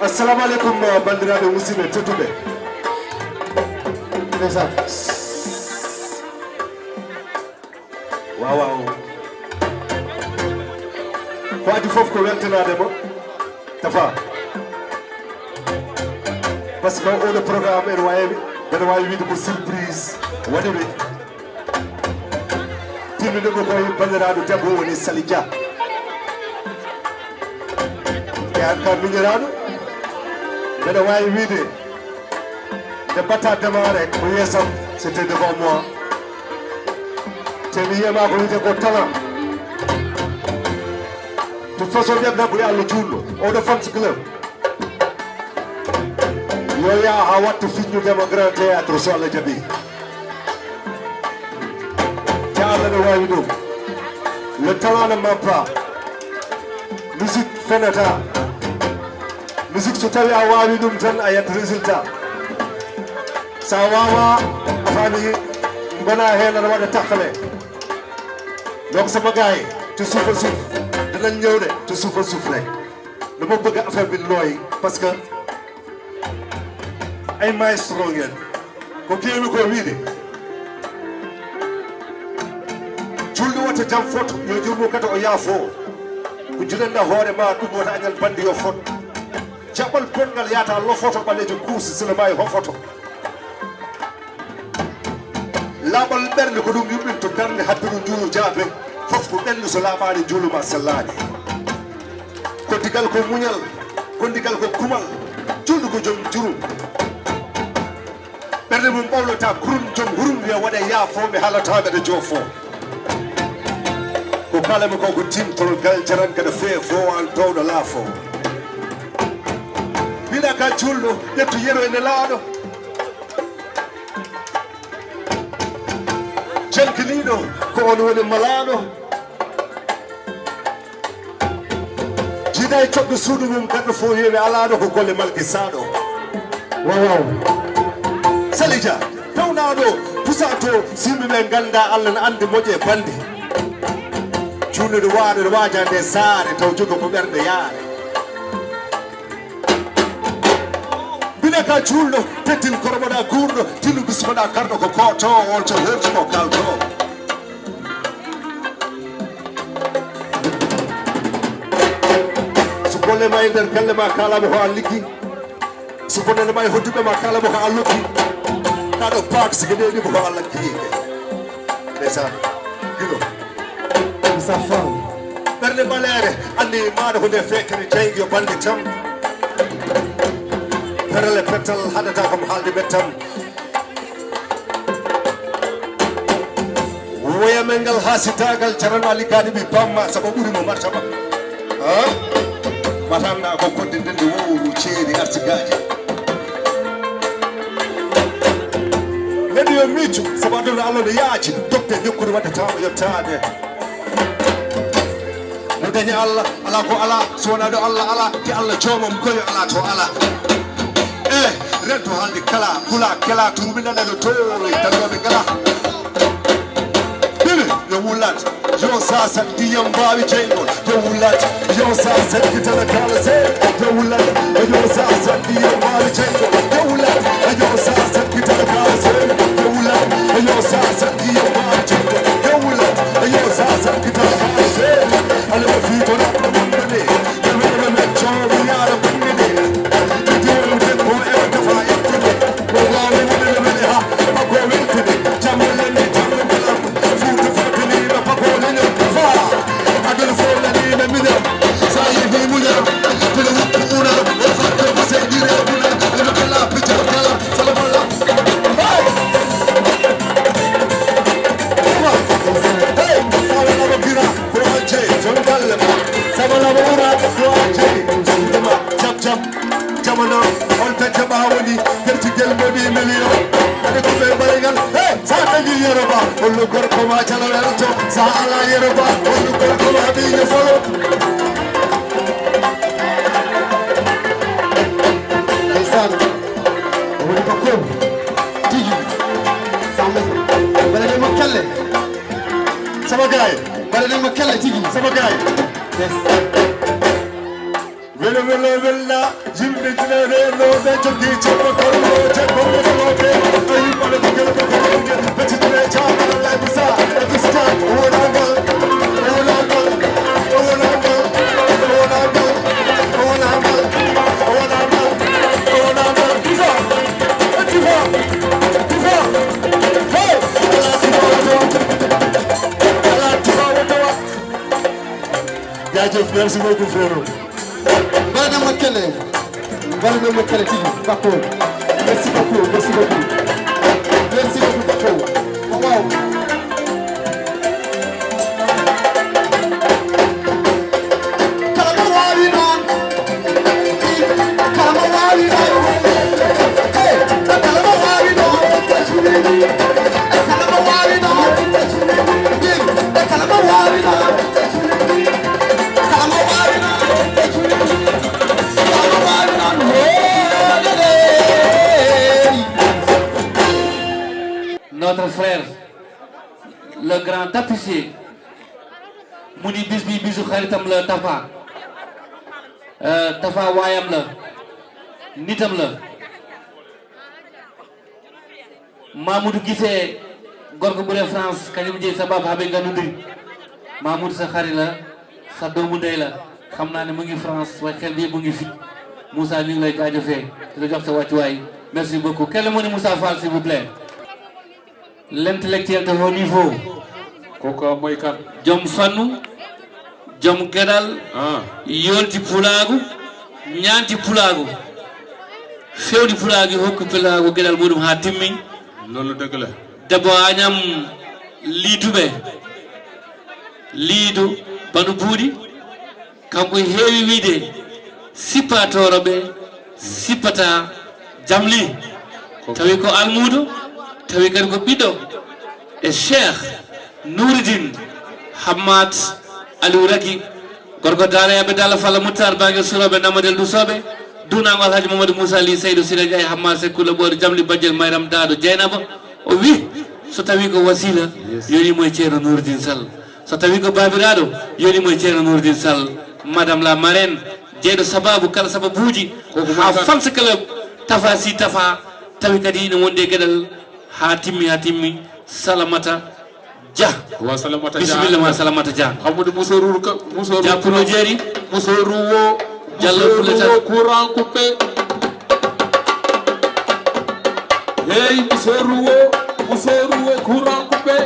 Assalamu aleykum, banndiraaɓe musidɓe tedduɓe. Ndeysaan. Waaw, waaw. Ko adii fof ko weltanaade mo. Tafa. Parce que oɗo programme ene waawi, ene waawi wiide ko surprise waɗi ɓe. Timmiɗo ko koye banndiraaɗo debbo woni Sali Dia. E an ka miñiraaɗo, mbeɗa waawi wiide nde batta démarré ko yeesam, c'était devant moi. Te mi yiyama ko wiyete ko talent. De toute façon, ɓe ko Allah juulno. Oɗo fans club. Yo yaa haa wattu fiññude mo Grand Théâtre so Allah jaɓi. Te Allah no waawi ɗum. Le talent ne ment pas. Musique fenata. Musique so tawi a waawi ɗum tan a yiyat résultat. So a waawaa a faami mbona heen aɗa waɗa takkale. Donc sama gars yi, ci suuf a suuf dinañ ñëw de, ci suuf a suuf rek. Dama bëgg affaire bi nooy parce que ay maestro ngeen. Ko keewi ko wiide. Julɗo wata jam foto, yo jurmo kata o yaafo. Ko juɗanɗa hoore ma, ɗum wata añal bandi yo foto. Jaɓɓal bonngal yaata lofoto ɓaleejo kuusi sila maayi hofoto. Laaɓal ɓernde ko ɗum yuɓɓinto darnde habbiro njuulu jaabe. Fof ko ɓernde so laaɓaani njuulu ma sellaani. Ko digal ko muñal, ko digal ko kumal, julɗo ko joom jurum. Ɓernde mum ɓawlata kurum, joom hurum wiya waɗa yaafo, mi haalata mbeɗa joofo. Ko kaalami ko ko timtol gal jaran kadi feefo an towɗo laafo. Mbiɗa ka julɗo, ƴettu yero e nelaaɗo. Jankiniiɗo, ko on woni malaaɗo. Jiida e coɓɗo suudu mum, ganndo fof heewi alaaɗo, ko golle malki saaɗo. Wawaw. Salija, pewnaaɗo, pusaato, so yimɓe ɓe ngannda Allah ne anndi moƴƴe bannde. Juulnude waaɗo, waajaande saare, taw jogo ko ɓernde yaare. Mbina ka juulɗo, teddin kormoɗa guurɗo, tinu bismoɗa karɗo ko kooto, on to horji ko kalto. So golle ma e nder galle ma kaalama ko a liggi. So bonande ma e hoddube ma kaalama ko a lokki. Kaɗo paak sike ɗeɗi ko Allah kiike. Ndeysaan. Gino. Moussa Fall. Ɓernde ɓaleere, anndi maɗa ko nde feekere jaygi yo bannde tam. Perele pettal haɗata kam haalde ɓe tam. Woya men ngal haa sitaagal jarana liggaade ɓi bamma sabu ɓuri mo martaba. Ha? Matanɗa ko kodde ndende wowru ceeri artigaaji. Neɗɗo yo miicu sabu aduna Allah no yaaji, dokte jokkuri waɗde tawa yottaade. Mo dañi Allah, ala ko ala, so wonaa ɗo Allah ala, te Allah joomam koyo ala to ala. Eh, rento haalde kala, kula kela, tuubi nana no toore, tan yo ɓe ngala. Ɗiɗi, yo wulat, yo sasat, ndiyam mbaawi jeyngol, yo wulat, yo sasat, kitala kala se, yo wulat, yo sasat, ndiyam mbaawi jeyngol, yo wulat, yo sasat, kitala kala se, yo wulat, yo sasat, ndiyam mbaawi jeyngol, yo wulat, yo sasat, kitala kala se. Ala ɓe fii ko rap ko wonde nde. Ɓe wele ɓe meccoo mi yaara bannge nde. Ɓe diwolu debbo e ɓe tefa ettude. Ko waawi wonde ɓe wele ha pako weltude. Jamma lenne jamma mbalam. Fuuta fuuta ni ɓe pako leñol tefa. Aduna fof nani ɓe miñam. Sa yehi muñam. Tele wuppu una. O fatto ko se dire una. Ɓe no kala pijam kala. Salamala. Hey! Hey! Salamala gira. Ko a jeyi, joom galle ma. Sabalaba ura, ko a jeyi, joom ma. Jam, jam, jamano, on tan jaɓa woni, gertigel mboɗi million. Kadi ko ɓe mbaɗi ngal, hey, sa dañi Yoruba, hollu gorko ma calo welto. Sa ala Yoruba, hollu gorko ma ɓiño folo. Ndeysaan, o woni ko kon, tigi, sa mbaɗa mo kelle. Sama gaay. Mbaɗanen mo kelle tigi. Sama gaay. Yes. Welo, welo, wella. Yimɓe dina reenooɓe jogii jemma kollooje, kollooje. A yimɓe ko kele ko kollooje. Ɓe titire caama lay bisa. E bisa. O wonangal. O wonangal. O wonangal. O wonangal. O wonangal. O wonangal. O wonangal. Diva. Diva. Diva. Hey. Ala diva. Ala tufa wota wat. Jaajëf, merci beaucoup, frérot. Mbaɗanen mo kelle. Mbaɗanen mo kelle tigi. Bakko. Merci beaucoup, merci beaucoup. Merci beaucoup, Bakko. Waaw. Mu ni bis bi bisu xaritam la, Tafa. Euh, Tafa waayam la, nitam la. Mamoudou Guissé, gorko ɓure France, kañum jeyi sabab haa ɓe nganndude. Mamoudou sa xarit la, sa doomu ndey la. Xam naa ne mu ngi France, waaye xel bi mu ngi fi. Moussa, ñu ngi lay jaajëfee, di la jox sa wàccuwaay. Merci beaucoup. Quel est mon Moussa Fall, s'il vous plaît? L'intellectuel de haut niveau. Kooka mooy kan? Joom fannu, joom geɗal, ah, yoolti pulaagu, ñaanti pulaagu, fewni pulaagu, hokki pulaagu geɗal muɗum haa timmi. Loolu dëgg la. Debbo Agnam Liiduɓe, Liidu Banu Buuɗi, kanko heewi wiide, sippatooɗo ɓe sippata jamli. Tawi ko almuudo, tawi kadi ko ɓiɗɗo e Cheikh Nouridine Hammat Aliou Raki, gorko Daara Yaaɓe Dalla Falla Muttar, Bange Suroɓe, Namadel Dusoɓe, Duunango Alhaji Mamadou Moussa Ly, Seydou Siré Ndiaye, Hammat Seck Kula Ɓoori, Jamli Bajjel Mayram Daado Dieynaba. O wi, so tawi ko wasila, yes, yoni mo e Ceerno Nouridine Sall. So tawi ko baabiraaɗo, yoni mo e Ceerno Nouridine Sall. Madame la marraine, jeyɗo sababu kala sababuuji, koko haa fan club Tafa si Tafa, tawi kadi ina wondi e geɗal haa timmi, haa timmi. Salamata Dia. Wa Salamata Dia. Bisimilla ma, Salamata Dia. Amadou Moussa Rour ka, Moussa Dia Rour Pulo Jeeri. Moussa Rour wo, Diallo Moussa Rour Fuleta. Wo, courant coupé. Hey, Moussa Rour wo, Moussa Rour wo, courant coupé.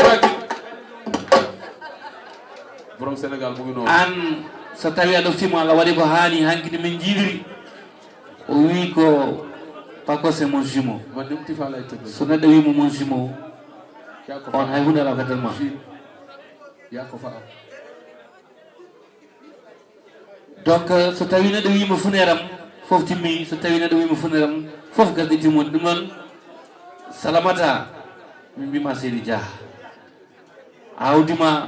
Waki. Borom Sénégal mu ngi noonu. An, so tawi a ɗoftiima, Allah waɗi ko haani, hankidi min njiidiri. O wi ko Paco c'est mon jumeau. Man ɗum tifa lay tëgg. So neɗɗo wi mo mon jumeau, yaa ko on fa- hay huunde alaa ko nder ma. Jumeau. Yaa ko fa- Donc, euh, so tawi neɗɗo wi mo funeram, fof timmi. So tawi neɗɗo wi mo funeram, fof gasɗiti mum. Ɗum noon, Salamata, min mbima Seydi Dia. Awdi ma,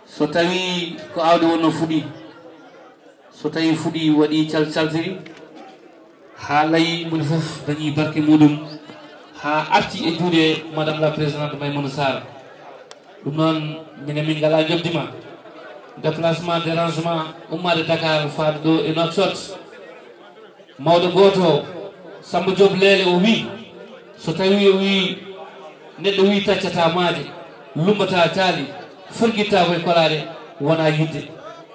so tawi ko awdi wonno fuɗi, so tawi fuɗi waɗi cal-, caltiri, haa layi, moni fof dañi barke muɗum, haa arti e juuɗe Madame la Présidente Maïmouna Sarr. Ɗum noon, minen min ngalaa njoɓdi ma. Déplacement, dérangement, ummaade Dakar, faade ɗo e Nouakchott. Mawɗo gooto, Samba Diop Leele, o wi, so tawi o wi, neɗɗo wi taccata maaje, lumbata caali, forgitta koye kolaɗe, wona yidde.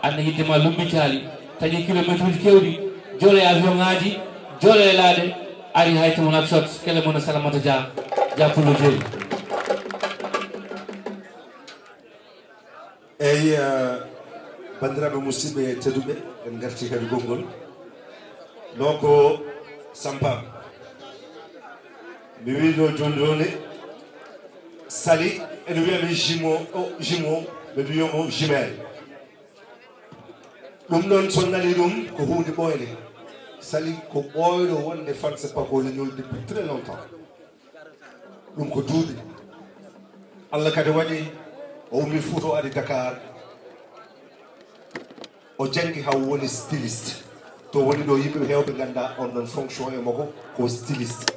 Anna yidde ma lumbi caali, taƴi kilométre uji kewɗi, jole avion ngaji, jole laaɗe, ari hay to Nouakchott, kele mon Salamata Dia, Dia Pullo Jeeri. Eyi, eh, banndiraaɓe musidɓe tedduɓe, en ngarti kadi konngol. Donc, Sampa, mi wii ɗo jooni jooni, Sali ene wiya mi jumeau, o jumeau, mi wiya mo jumelle. Ɗum noon, so nani ɗum, ko huunde ɓooyde. Sali ko ɓooyɗo wonde fans Paco le Gnol depuis très longtemps. Ɗum ko duuɓi. Allah kadi waɗi o ummi Fuuta, o ari Dakar. O janngi haa o woni styliste. To woni ɗo, yimɓe heewɓe ngannda on ɗon fonction e makko ko styliste.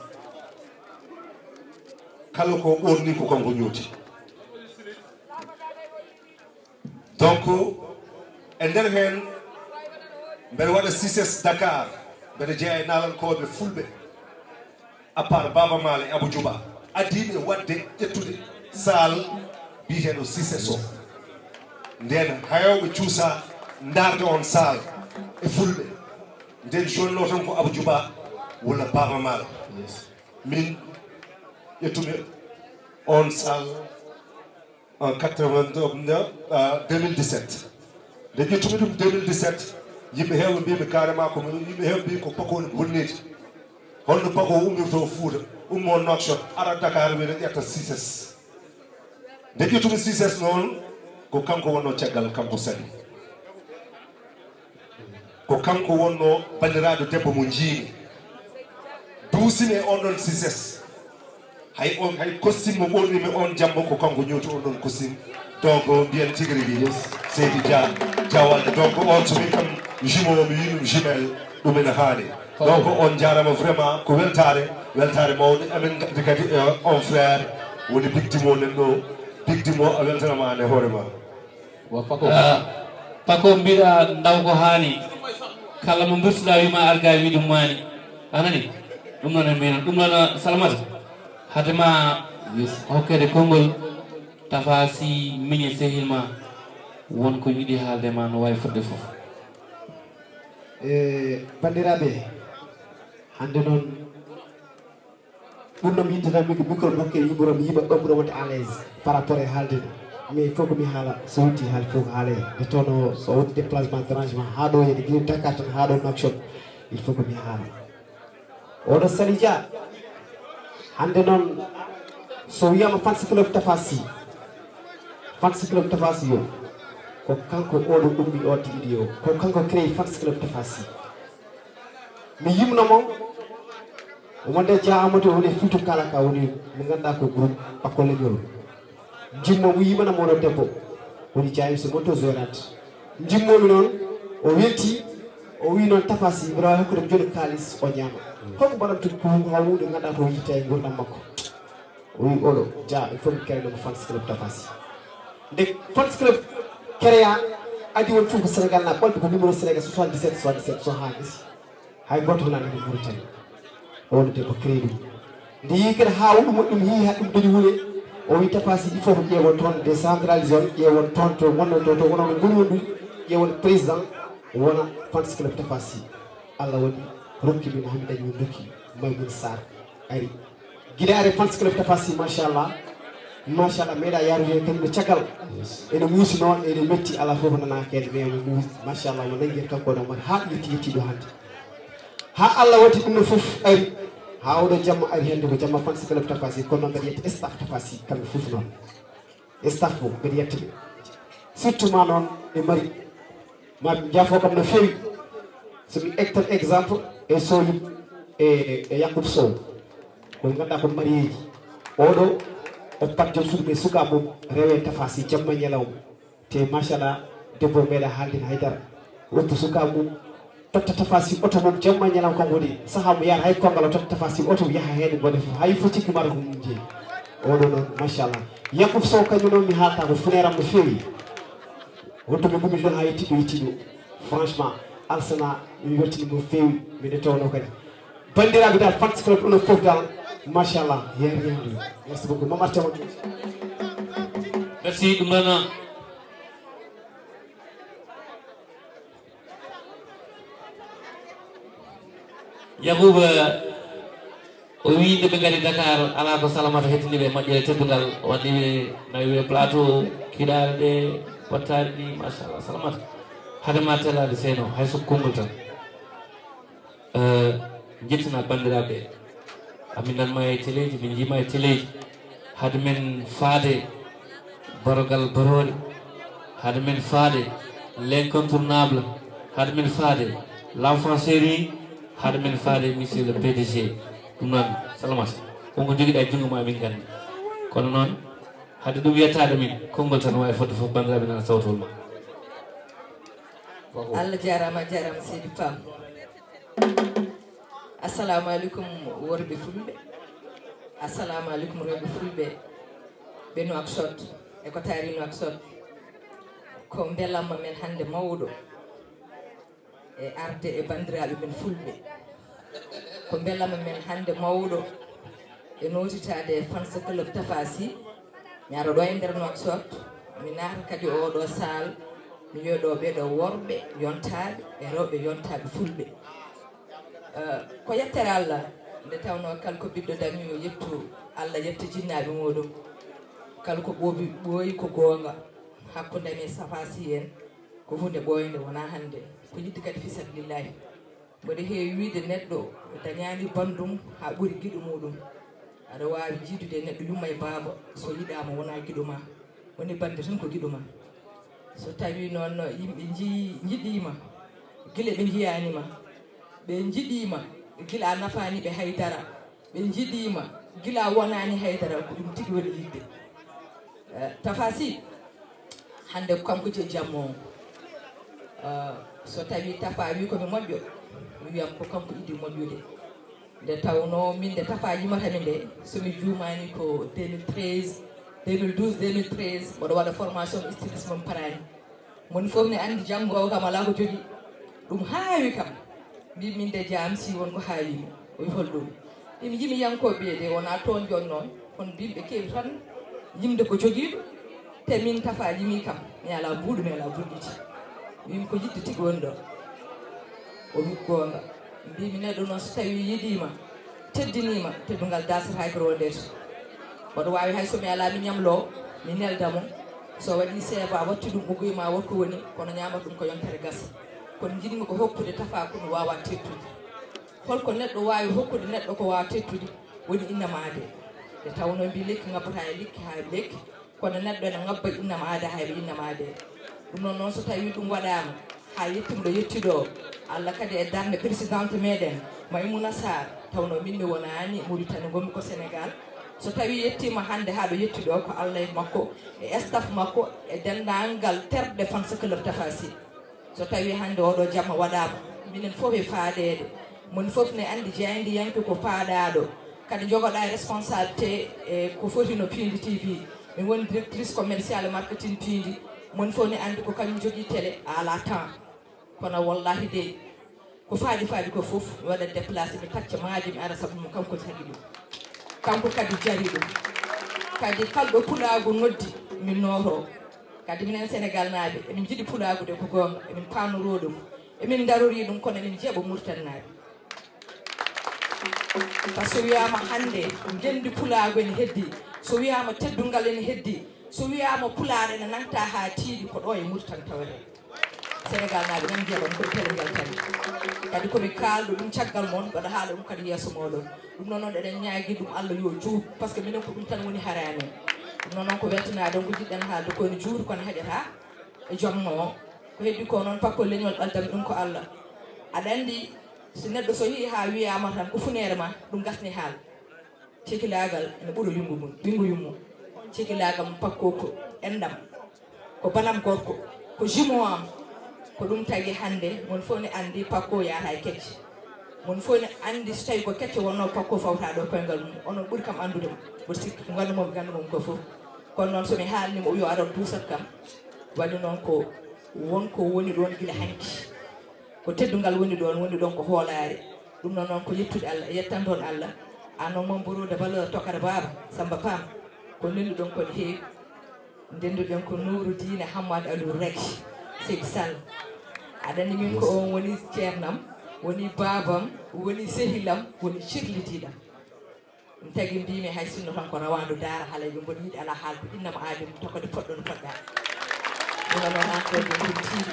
Kala ko ɓorni ko kanko ñooti. Donc, e nder heen, mbeɗa waɗa C I C E S Dakar, mbeɗa jeyaa e naalankooɓe fulɓe, à part Baaba Maal e Abou Djouba, adiiɓe waɗde ƴettude saal biyeteeɗo C I C E S o. Ndeen, heewɓe cuusa ndaarde oon saal e fulɓe. Ndeen, jonnoo tan ko Abou Djouba walla Baaba Maal. Min ƴettumi oon saal en quatre-vingt-neuf, euh, deux mille dix-sept. Nde ƴettumi ɗum deux mille dix-sept, yimɓe heewɓe mbiimi carrément ko, yimɓe heewɓe mbii ko Paco woni bonneede. Holno Paco ummirtoo Fuuta, ummoo Nouakchott, ara Dakar, wiyata ƴetta C I C E S. Nde ƴettumi C I C E S noon, ko kanko wonnoo caggal, kanko Sali. Ko kanko wonnoo banndiraaɗo debbo mo njiimi, duusimi e oon ɗoon C I C E S. Hay on, hay costume mo ɓornimi oon jamma, ko kanko ñooti oon ɗoon costume. Donc, mbiyen tigi rigi, Seydi Dia, Diawane. Donc, oon so min kam jumeau, mi wii ɗum jumelle, ɗum ene haani. Donc on jarama vraiment, ko weltare, weltare mawde. Amin gaddi kadi e on frère woni bigdi mo nen ɗo. Bigdi mo a weltanama an e hoore ma. Wa fako. Ah, pako mbiɗa ndaw ko hani. Kala mo mbirtuɗa wima arga wi ɗum mani. Anani? Ɗum noon e mbinon. Ɗum noon, Salamata. Hadema hokkede konngol. Tafa si miñe sehil ma. Won ko yiɗi haalde ma no wawi fodde fof. E bandiraɓe, hande noon ɓurno mi yidde tan mi ko micro dokke yimɓe mi yiɓa ɗo ɓuura wonde à l'aise par rapport e haalde ɗo. Mais il faut ko mi haala, so yonti haali fof ko haala e nde tawno so woni déplacement dérangement ha ɗo yede guila Dakar tan ha ɗo Nouakchott, il faut ko mi haala. Oɗo Sali Dia, hande noon so wiyama fans club Tafa Sy, fans club Tafa Sy o ko kanko oɗo ummi o tigi ɗi o ko kanko créé fans club Tafa Sy. Mi yimno mo. Omo nde Dia Amadou woni Fuuta kala ka woni mo ganduɗa ko groupe Bakko Leñol. Jimmo mo yimana mo ɗo debbo woni Dia M C Monto Zorat. Jimmomi noon o welti, o wi noon Tafa Sy mbiɗa wawi hokkude mo joni kalis o ñaama. Holko mbaɗam tigi ko hawrude ganduɗa ko yitta e gurdam makko? O wi oɗo Dia, il faut mi créé ɗum fans club Tafa Sy. Nde fans club créa adi won fof ko Sénégal na ɓolɓe ko numéro Sénégal soixante-dix-sept soixante-dix-sept so ha gasi. Hay goto wonani ko Mauritanie. Oɗo debbo créé ɗum. Nde yi kadi ha wuɗu moƴƴum yi ha ɗum dañi wuure. O wi Tafa Sy il faut ko ƴeewon toon décentralisé on ƴeewon toon to wonno to to wono no goni wondude ƴeewon président wona fans club Tafa Sy. Allah waɗi rokki min hami dañi won rokki Maymouna Sarr ari. Guiɗaare fans club Tafa Sy machallah. Machallah meeɗa yaarude hen kañum e caggal. Ene muusi noon ene metti ala fof nana kede mais mo muusi machallah mo nangi hen kanko ɗo mbaɗa ha yetti yetti ɗo hande. Ha Allah waɗi ɗum ɗo fof ari. Ha oɗo jamma ari hande ko jamma fans club Tafa Sy kono noon mbaɗa yetta staff Tafa Sy kamɓe fof noon. Staff o mbeɗa yetta ɓe. Surtout ma noon ɓe mari ma jaafo kam no fewi. Somi ettan exemple e soyib e e yakkuba sow. Ko ganduɗa ko marieji oɗo o pat joom suudu ɓe suka mum rewe Tafa Sy jamma ñalawma. Te machallah debbo meeɗa haaldin haydara. Woppu suka mum totta Tafa Sy oto mum jamma ñalam kanko woni saha mo yahata hay kongal o totta Tafa Sy oto yaha heen gone fof hay fof cikki mata ko mum jeeyi. Oɗo noon machallah yakkuba sow kañum noon mi haalta ko funeram no feewi. Wonto mi gumi ɗon ha yettiɗo yettiɗo. Franchement alsana mi weltini mo feewi. Miɗo tawno kadi bandiraɓe dal fans club onon fof dal machallah yeeto yeeto. Merci beaucoup Mamar Thiaw. Merci ɗum noon. Yakuba o wi nde ɓe ngari Dakar ala ko Salamata hettini ɓe moƴƴere teddungal o wadde ɓe nawi ɓe plateau kiɗaɗe ɗe wattari ni machallah Salamata. Hadema telade seno hay so konngol tan. Eh, jettina bandiraɓe amin nanma e teleji min jima e teleji. Hade men faade barogal barori, hade men faade l'incontournable, hade men faade l'enfant chéri, hade men faade monsieur le P D G. Ɗum noon Salamata, wonko jogiɗa e junngo ma min gandi. Kono noon hade ɗum yettade min konngol tan wawi fodde fof bandiraɓe nana sawtol ma. Allah jarama jarama seydi Pam. Assalamu aleykum worɓe fulɓe. Assalamu aleykum rewɓe fulɓe. Ɓe Nouakchott e ko taari Nouakchott. Ko belamma men hande mawɗo e arde e bandiraɓe men fulɓe. Ko belamma men hande mawɗo e notitade e fans club Tafa Sy. Mi ara ɗo e nder Nouakchott mi naata kadi oɗo saal mi wiya ɗo ɓeɗo worɓe yontaɓe e rewɓe yontaɓe fulɓe. Ko yettere Allah nde tawno kala ko ɓiɗɗo dañi yo yettu Allah yetta jinnaɓe muɗum. Kala ko ɓooɓi ɓooyi ko goonga hakkunde amen e Tafa Sy en ko hunde ɓooynde wona hannde ko yidde kadi fi sabilillahi. Mboɗo heewi wiide neɗɗo dañaani banndum haa ɓuri giɗo muɗum. Aɗa waawi jiidude e neɗɗo yumma e baaba so yiɗaama wona giɗo ma woni bannde tan ko giɗo ma. So tawi noon yimɓe njiɗiima gila ɓe njiyaani ma ɓe njiɗiima gila a nafaani ɓe hay dara ɓe njiɗiima gila a wonaani hay dara ko ɗum tigi woni yiɗde. Tafa Sy hannde ko kanko jeyi jamma o. So tawi Tafa wi komi moƴƴo Wiyam ko kanko idi moƴƴude. Nde tawnoo min nde Tafa yimatami nde, so mi juumaani ko deux mille treize, deux mille douze, deux mille treize, mboɗo waɗa formation stylisme mo paraani. Moni fof ne anndi janngoowo kam alaa ko jogii. Ɗum haawi kam. Mbiimi min de jaam si won ko haawi mi. O wi hol ɗum? Ɗum yimiyankooɓe ɓe de wonaa toon jooni noon, kono mbiimi ɓe keewi tan yimde ko jogiiɗo. Te min Tafa yimi kam, mi alaa mbuuɗu, mi alaa burɗiti. Wiimi ko yiɗde tigi woni ɗo. O wi goonga. Mbiimi neɗɗo noon so tawii yiɗiima, teddiniima, teddungal daasataake rondeede. Mboɗo waawi hay so mi alaa mi ñamloo, mi nelda mo. So waɗii seeba watti ɗum ɓogoy ma wot ko woni, kono ñaamata ɗum ko yontere gasa. Kono njiɗmi ko hokkude Tafa ko mi waawaa teettude. Holko neɗɗo waawi hokkude neɗɗo ko waawaa teettude? Woni innama de. Nde tawnoo mbii lekki ŋabbataa e lekki haa lekki, kono neɗɗo ene ŋabba innama aade hay ɓe innama aade. Ɗum noon, noon so tawii ɗum waɗaama haa yettii ɗo yettii ɗo, Allah kadi e darnde présidente meɗen Maimouna Sarr, tawnoo min mi wonaani Mauritanie, ngonmi ko Sénégal. So tawii yettiima hannde haa ɗo yettii ɗo, ko Allah e makko e staff makko e denndaangal terɗe fans club Tafa Sy. So tawii hannde oɗo jamma waɗaama, minen fof e faadeede, moni fof ne anndi jaayndiyanke ko faaɗaaɗo, kadi jogoɗaa responsabilité e ko foti no Piindi T V. Mi woni directrice commerciale marketing Piindi, moni fof ne anndi ko kañum jogii télé, a alaa temps. Kono wallahi dey, ko faaɗi faaɗi ko fof, mi waɗa déplacé, mi tacca maaje, mi ara sabu mum, kanko jagi ɗum. Kanko kadi jari ɗum. Kadi kala ɗo pulaagu noddi, min nootoo. Kadi minen Senegal naaɓe, emin njiɗi pulaagu de ko goonga, emin paamnoroo ɗum, emin ndarorii ɗum, kono emin njeeɓa Mauritanie naaɓe. Par ce que so wiyaama hannde ngenndi pulaagu ene heddii, so wiyaama teddungal ene heddii, so wiyaama pulaar ene nangtaa haa tiiɗi, ko ɗo e Mauritanie tawetee. Senegal naaɓe nan njeeɓa ɗum ko e pelel ngal tawi. Kadi ko mi kaalɗo ɗum caggal mon, mbaɗa haala ɗum kadi yeeso mooɗon. Ɗum noon, noon eɗen ñaagii ɗum Allah yo juut, par ce que minen ko ɗum tan woni hare amen. Ɗum noon, noon ko weltanaade on ko jiɗɗen haalde ko ene juuti, kono heƴataa e joom o. Ko heddii ko noon, pakkol leñol ɓaldam ɗum ko Allah. Aɗa anndi, si neɗɗo so yehii haa wiyaama tan ko funeere ma, ɗum gasni haal. Cekilaagal ene ɓura winngu mum, winngu yummu. Cekilaagal mo Pakko ko enɗam, ko banam gorko, ko jumeau am. Ko ɗum tagi hannde mon fof ne anndi Pakko yaata e kecce. Mon fof ne anndi so tawii ko kecce wonnoo Pakko fawtaa ɗo koyngal mum. Onon ɓuri kam anndude mo. Mboɗo sikki ko nganndu mo, nganndu mo ko fof. Kono noon so mi haalni mo o wi o arat duusat kam. Waɗi noon ko won ko woni ɗoon gila hanki. Ko teddungal woni ɗoon, woni ɗoon ko hoolaare. Ɗum noon, noon ko yettude Allah, yettan toon Allah. Aan noon, mon bureau de valeur tokara baaba, Samba Pam, ko ndenduɗon ko ne heewi. Ndenduɗen ko Nuuru Diine Hammad Aliou Raky, Seydi Sall. Aɗa anndi min ko oon woni ceernam, woni baabam, woni sehilam, woni cirlidiiɗam. Ɗum tagi mbiimi hay sinno tan ko rawaandu daara halay ɓe mboɗo yiɗi alaa haal ko innama aadi mum tokkode poɗɗo no poɗɗa. Ɗum noon encore ɗum ɗum tiiɗi.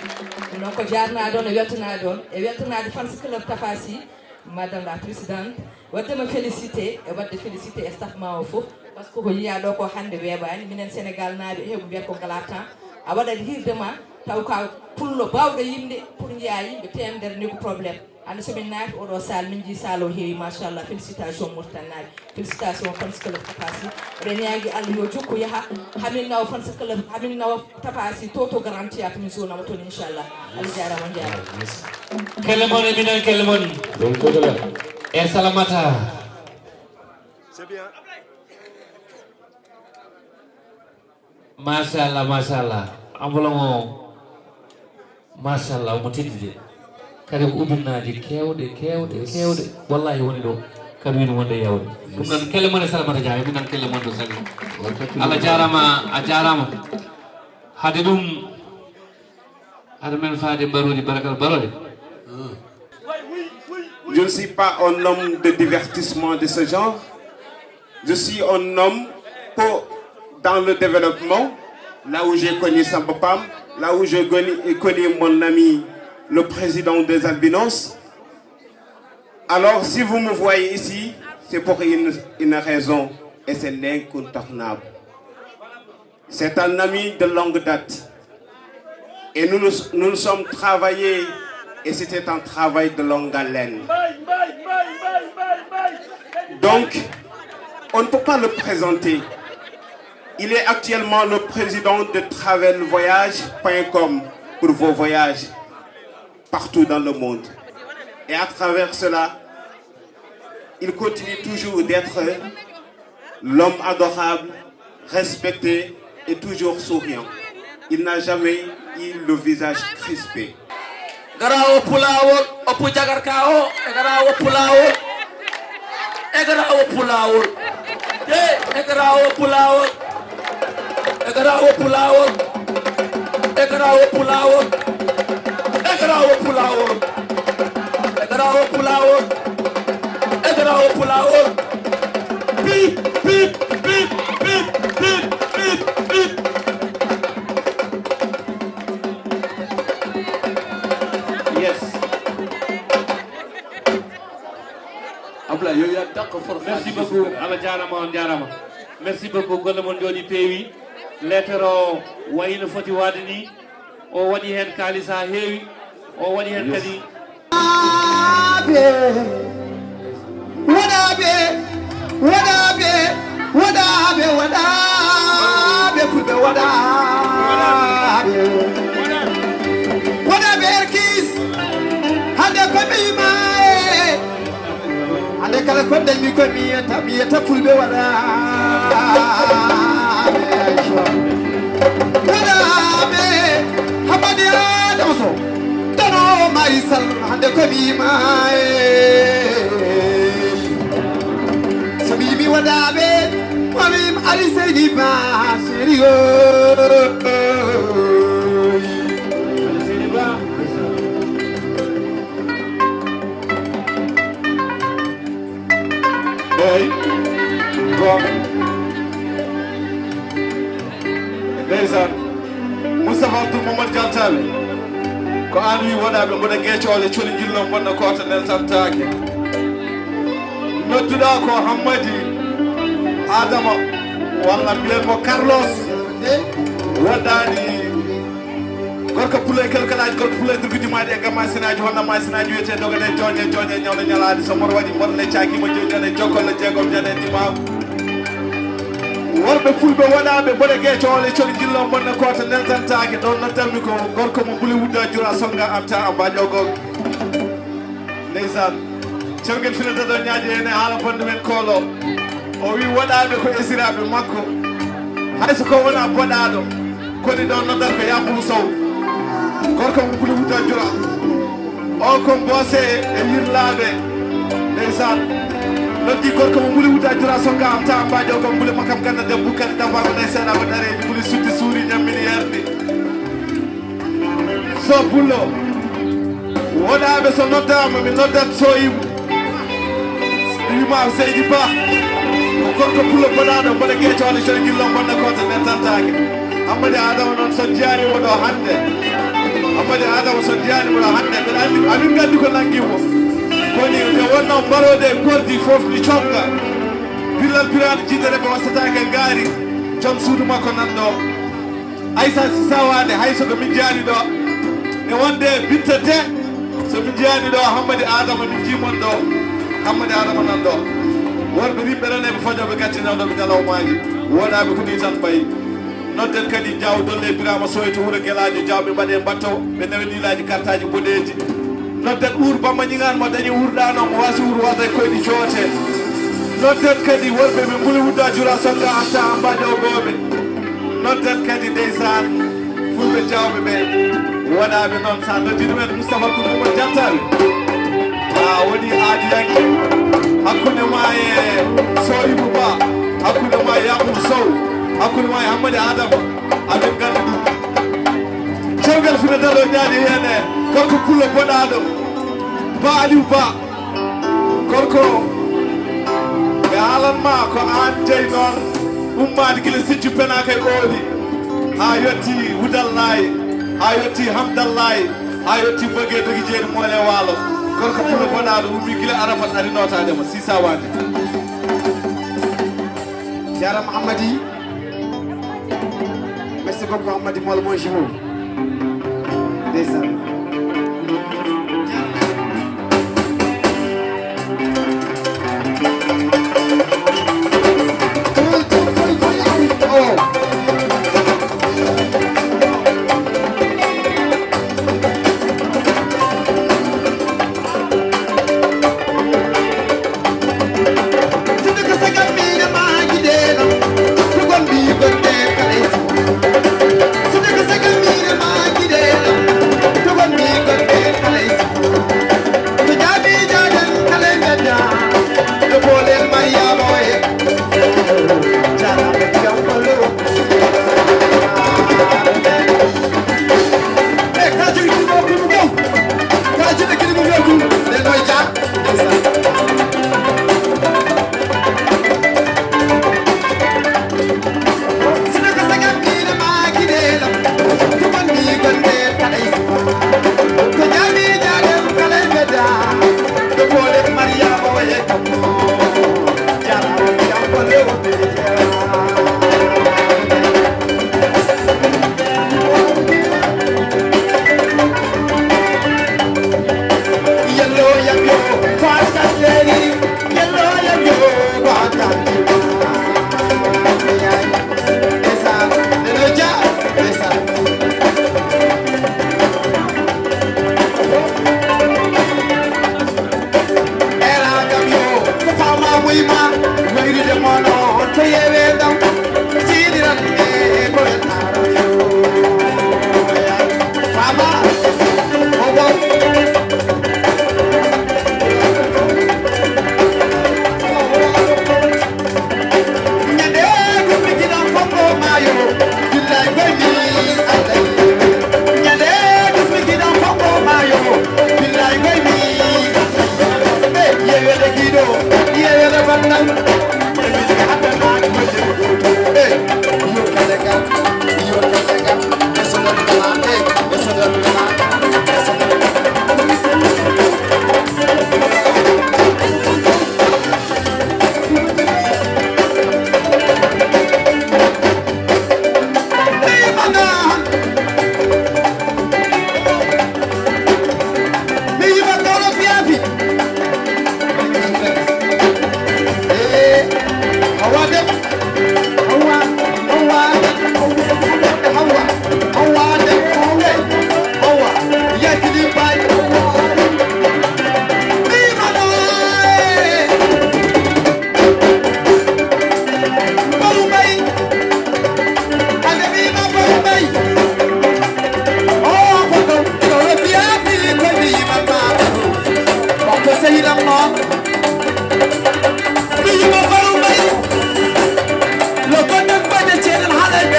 Ɗum noon ko jaarnaade on e weltanaade on e weltanaade fans club Tafa Sy, madame la présidente, waɗde ma félicité e waɗde félicité e staff ma o fof, par ce que ko yiyaa ɗo ko hannde weeɓaani. Minen Senegal naaɓe heɓu mbiyata ko ngalaa temps, a waɗat hirde ma taw ka pullo baawɗo yimde pour njiyaa yimɓe teemedere ni ko problème. Hannde so min naati oɗo saal, min njii saal o heewi, machallah, félicitation Mauritanie naaɓe, félicitation fans club Tafa Sy. Eɗen ñaagi Allah yo jokku yaha, hamin nawa fans club, hamin nawa Tafa Sy to to Grand Théâtre, min suunama toon inchallah. Allah jaarama, on jaarama. Kelle mon e minen kelle mon. E Salamata. Machallah, machallah. Enveloppe o, machallah, omo teddi de. Kadi ko ujunnaaji keewɗe, keewɗe, keewɗe. Wallahi woni ɗo. Kadi wino wonde yawde. Ɗum noon kelle mon e Salamata Dia, e minen kelle mon to Salim. Allah jaarama, a jaarama. Hade ɗum, hade men faade mbaroodi barakal barode. Je ne suis pas un homme de divertissement de ce genre. Je suis un homme pour, dans le développement, là où j'ai connu Samba Pam, là où j'ai connu, connu mon ami le président des albinos. Alors si vous me voyez ici, c'est pour une, une raison et c'est l'incontournable. C'est un ami de longue date. Et nous nous, nous nous sommes travaillés et c'était un travail de longue haleine. Donc, on ne peut pas le présenter. Il est actuellement le président de travel voyage point com pour vos voyages partout dans le monde. Et à travers cela, il continue toujours d'être l'homme adorable, respecté et toujours souriant. Il n'a jamais eu le visage crispé. Gara o pulawol, o pu jagarka o, e gara o pulawol, e gara o pulawol. Ye, e gara o pulawol, e gara o pulawol, e gara o pulawol, e gara o pulawol, e gara o pulawol, e gara o pulawol. Pip, pip, pip, pip, pip, pip, pip. Yes. Abla, yo ya dakko for. Merci beaucoup. Allah jarama, on jarama. Merci beaucoup. Golle mon joni peewi. Lettre o wayino foti wade ni. O waɗi hen kaalis ha heewi. O waɗi hen kadi. Waɗaaɓe, waɗaaɓe, waɗaaɓe, waɗaaɓe, waɗaaɓe, fulɓe waɗaaɓe. Waɗaaɓe Erkis, hande ko mi maaye. Hande kala ko dañmi ko mi yetta, mi yetta fulɓe waɗaaɓe. Waɗaaɓe, Hamadi Adama Sow. Dano Marisal, hande ko mi maaye. So mi mi waɗaaɓe, ko mi Ali Seydi Ba, sérieux. Eyi, goonga. Ndeysaan. Moustapha Abdoul Mamadou Dialtaɓe. Ko an wi waɗaaɓe mboɗa geecoole coli jillo mboɗa koota neltantaake. Nodduɗaa ko Hammadi Adama walla mbiyen mo Carlos. Waɗaani gorko pulay kelkalaaji, gorko pulay durguji maaɗi e gamasinaaji, honno masinaaji wiyetee dogane jooñe, jooñe ñawle ñalaade. So mboɗo waɗi mboɗo le caaki mo joyi jane, jokkolle jeegom jane, ɗimaam. Worɓe fulɓe waɗaaɓe mboɗo geecoole coli jillo mboɗo koota neltantaake. Ɗon noddanmi ko gorko mo Mbuli Wudda Jura Songa Anta Amba Ƴogo. Ndeysaan. Cewgel fina daɗo ñaaƴi heen e haala bonde men koolo. O wi waɗaaɓe ko esiraaɓe makko. Hay so ko wona boɗaaɗo. Koni ɗo noddat ko Yakubu Sow. Gorko mo Mbuli Wudda Jura. O ko Mboose e Yirlaaɓe. Ndeysaan. Noddi gorko mo Mbuli Wudda Jura Songa Anta Amba Ƴogo Mbuli makam ganda debbo kadi dafa ko nay seeɗa ko dareeji Mbuli sutti suuri ñammini yerdi. So pullo. Woɗaaɓe so noddaama mi noddat Soyibu. Wima Seydi Ba. Ko gorko pullo boɗaaɗo mboɗo geecoole coy gillo bonna koota neltantaake. Hammadi Adama noon so jiyaani mo ɗo hannde. Hammadi Adama so jiyaani mo ɗo hannde. Mbeɗa anndi amin nganndi ko nanngi mo. Koni nde wonno mbaroode e goldi fof ni cogga. Billal biraade jiddere ɓe wasataake ngaari. Joom suudu makko nan ɗo. Aysata Sisawade hay so ko min jeyaani ɗo e wonde bittete so min jeyaani ɗo Hammadi Adama min jimon ɗo Hammadi Adama nan ɗo worɓe rimɓe reneɓe fajoɓe gaccinawɗoɓe ñalawmaaji woɗaaɓe ko ni tan mbayi nodden kadi Diaw Dolle Birama Soy to wuro Gelaajo Diaw ɓe mbaɗe mbatto ɓe nawe liilaaji kartaaji boɗeeji nodden uur Bamma Ñiŋaan mo dañi uur ɗaano mo wasi uur warda e koyɗi joote nodden kadi worɓe ɓe mbuli wudda jura songa anta ambajoogooɓe Nodden kadi ndeysaan fulɓe jawɓe ɓe waɗaaɓe noon so a noddii ɗumen Moustapha Koumba Diattaɓe a woni aadiyanke hakkunde ma e Soyibu Ba hakkunde ma e Yakubu Sow hakkunde ma e Hammadi Adama aɗen nganndi ɗum cewgal fina daro ñaani heen e gorko pullo boɗaaɗo Ba Aliou Ba Gorko, ɓe haalan ma ko aan jeyi noon ummaade gila Sijju Penaaka e Ooli haa yotti Wudallaay, haa yotti Hamdallaay, haa yotti Mbagee Dogi Jeeri Moole Waalo. Gorko pullo boɗaaɗo ummii gila Arafat ari nootaade ma, Sii Saawaande. Jaaraama Hammadi. Merci beaucoup Hammadi Moolo mon jumeau. Ndeysaan.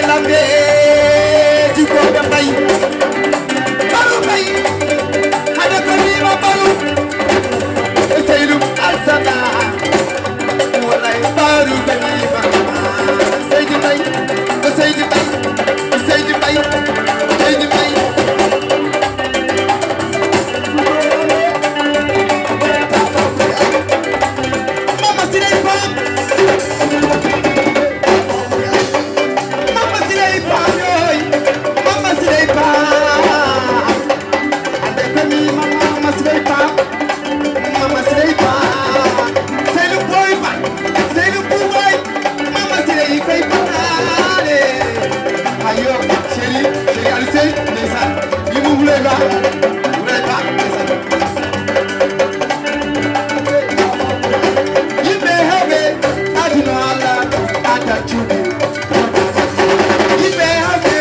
Lambeeji ko ɓe mbayi. Baru mbayi. Hade ko wiima Baru. E Seydu Alsana. Wallaay Baru ko wiima. Seydi Mbaye. Ko Seydi Mbaye. Ko Seydi Mbaye. Ko Seydi Mbaye. Mama Siré Pam. Mama Siley Ba, yoy. Mama Siley Ba. Ande ko mi Mama Siley Ba. Mama Siley Ba. Seydu Boy Ba. Seydu Boy. Mama Siley Ba. Ayo, chéri, chéri Aliou Seye, ndeysaan. Li mu Wulay Ba. Wulay Ba, ndeysaan. Yimɓe heewɓe aduna Allah, adda cuuɗi. Yimɓe heewɓe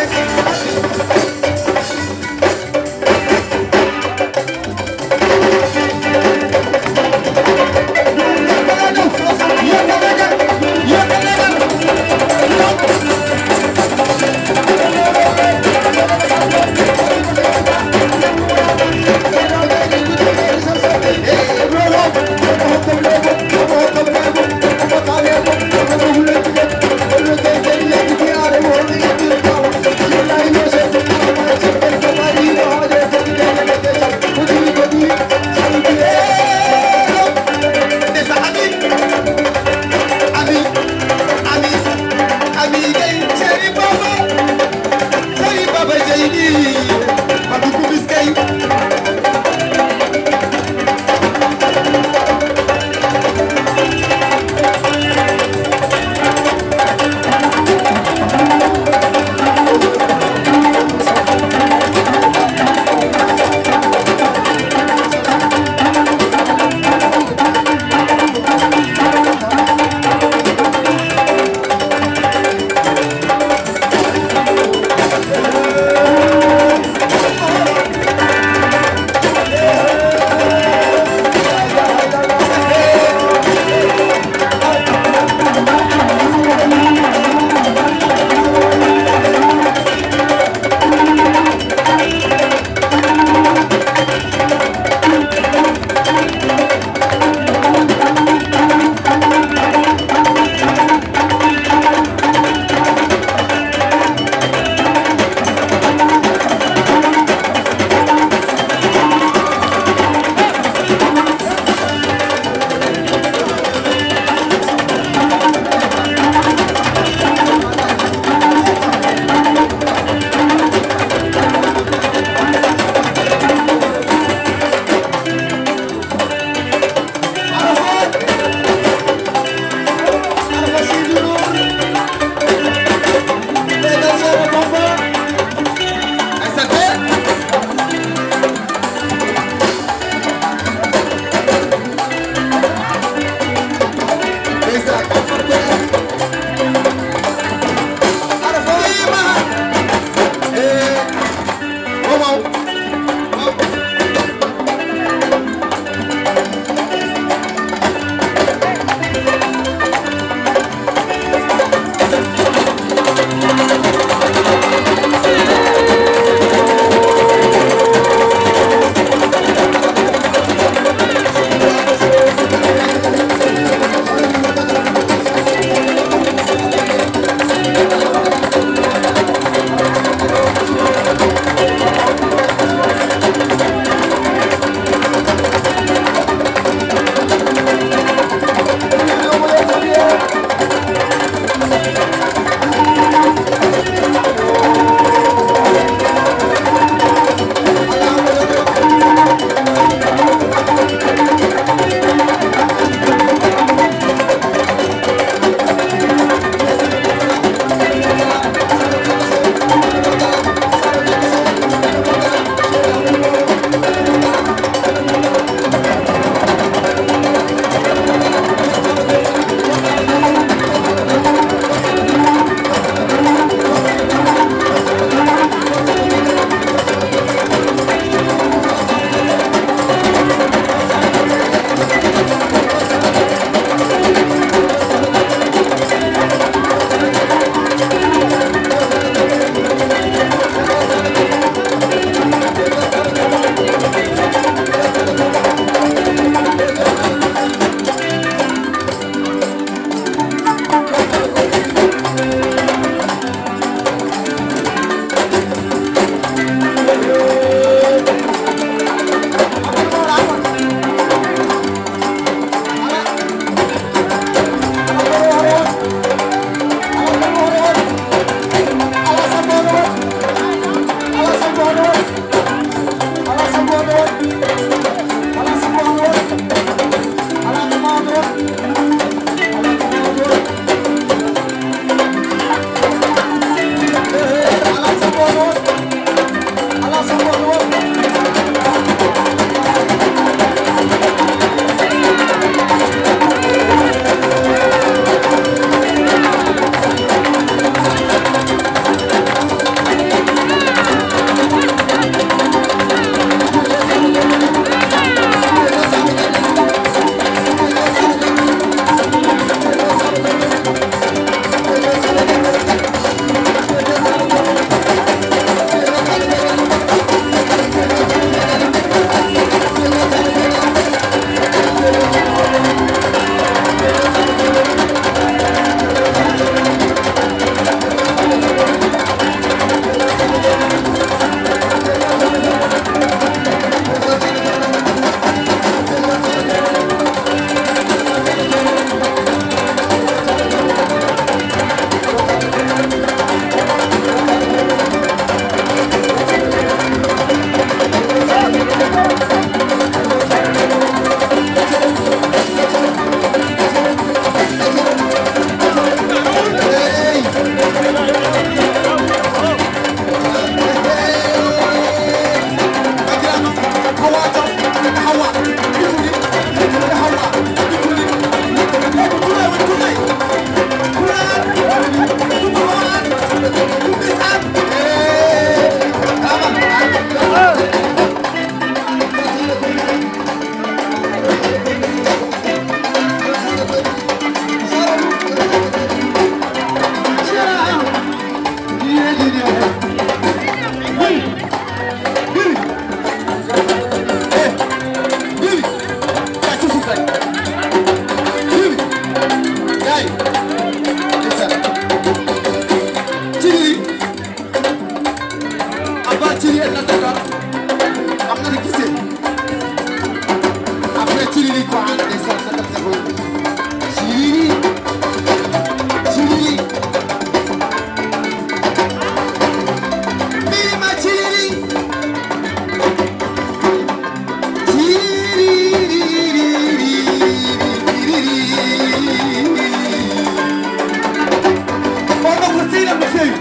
Sey.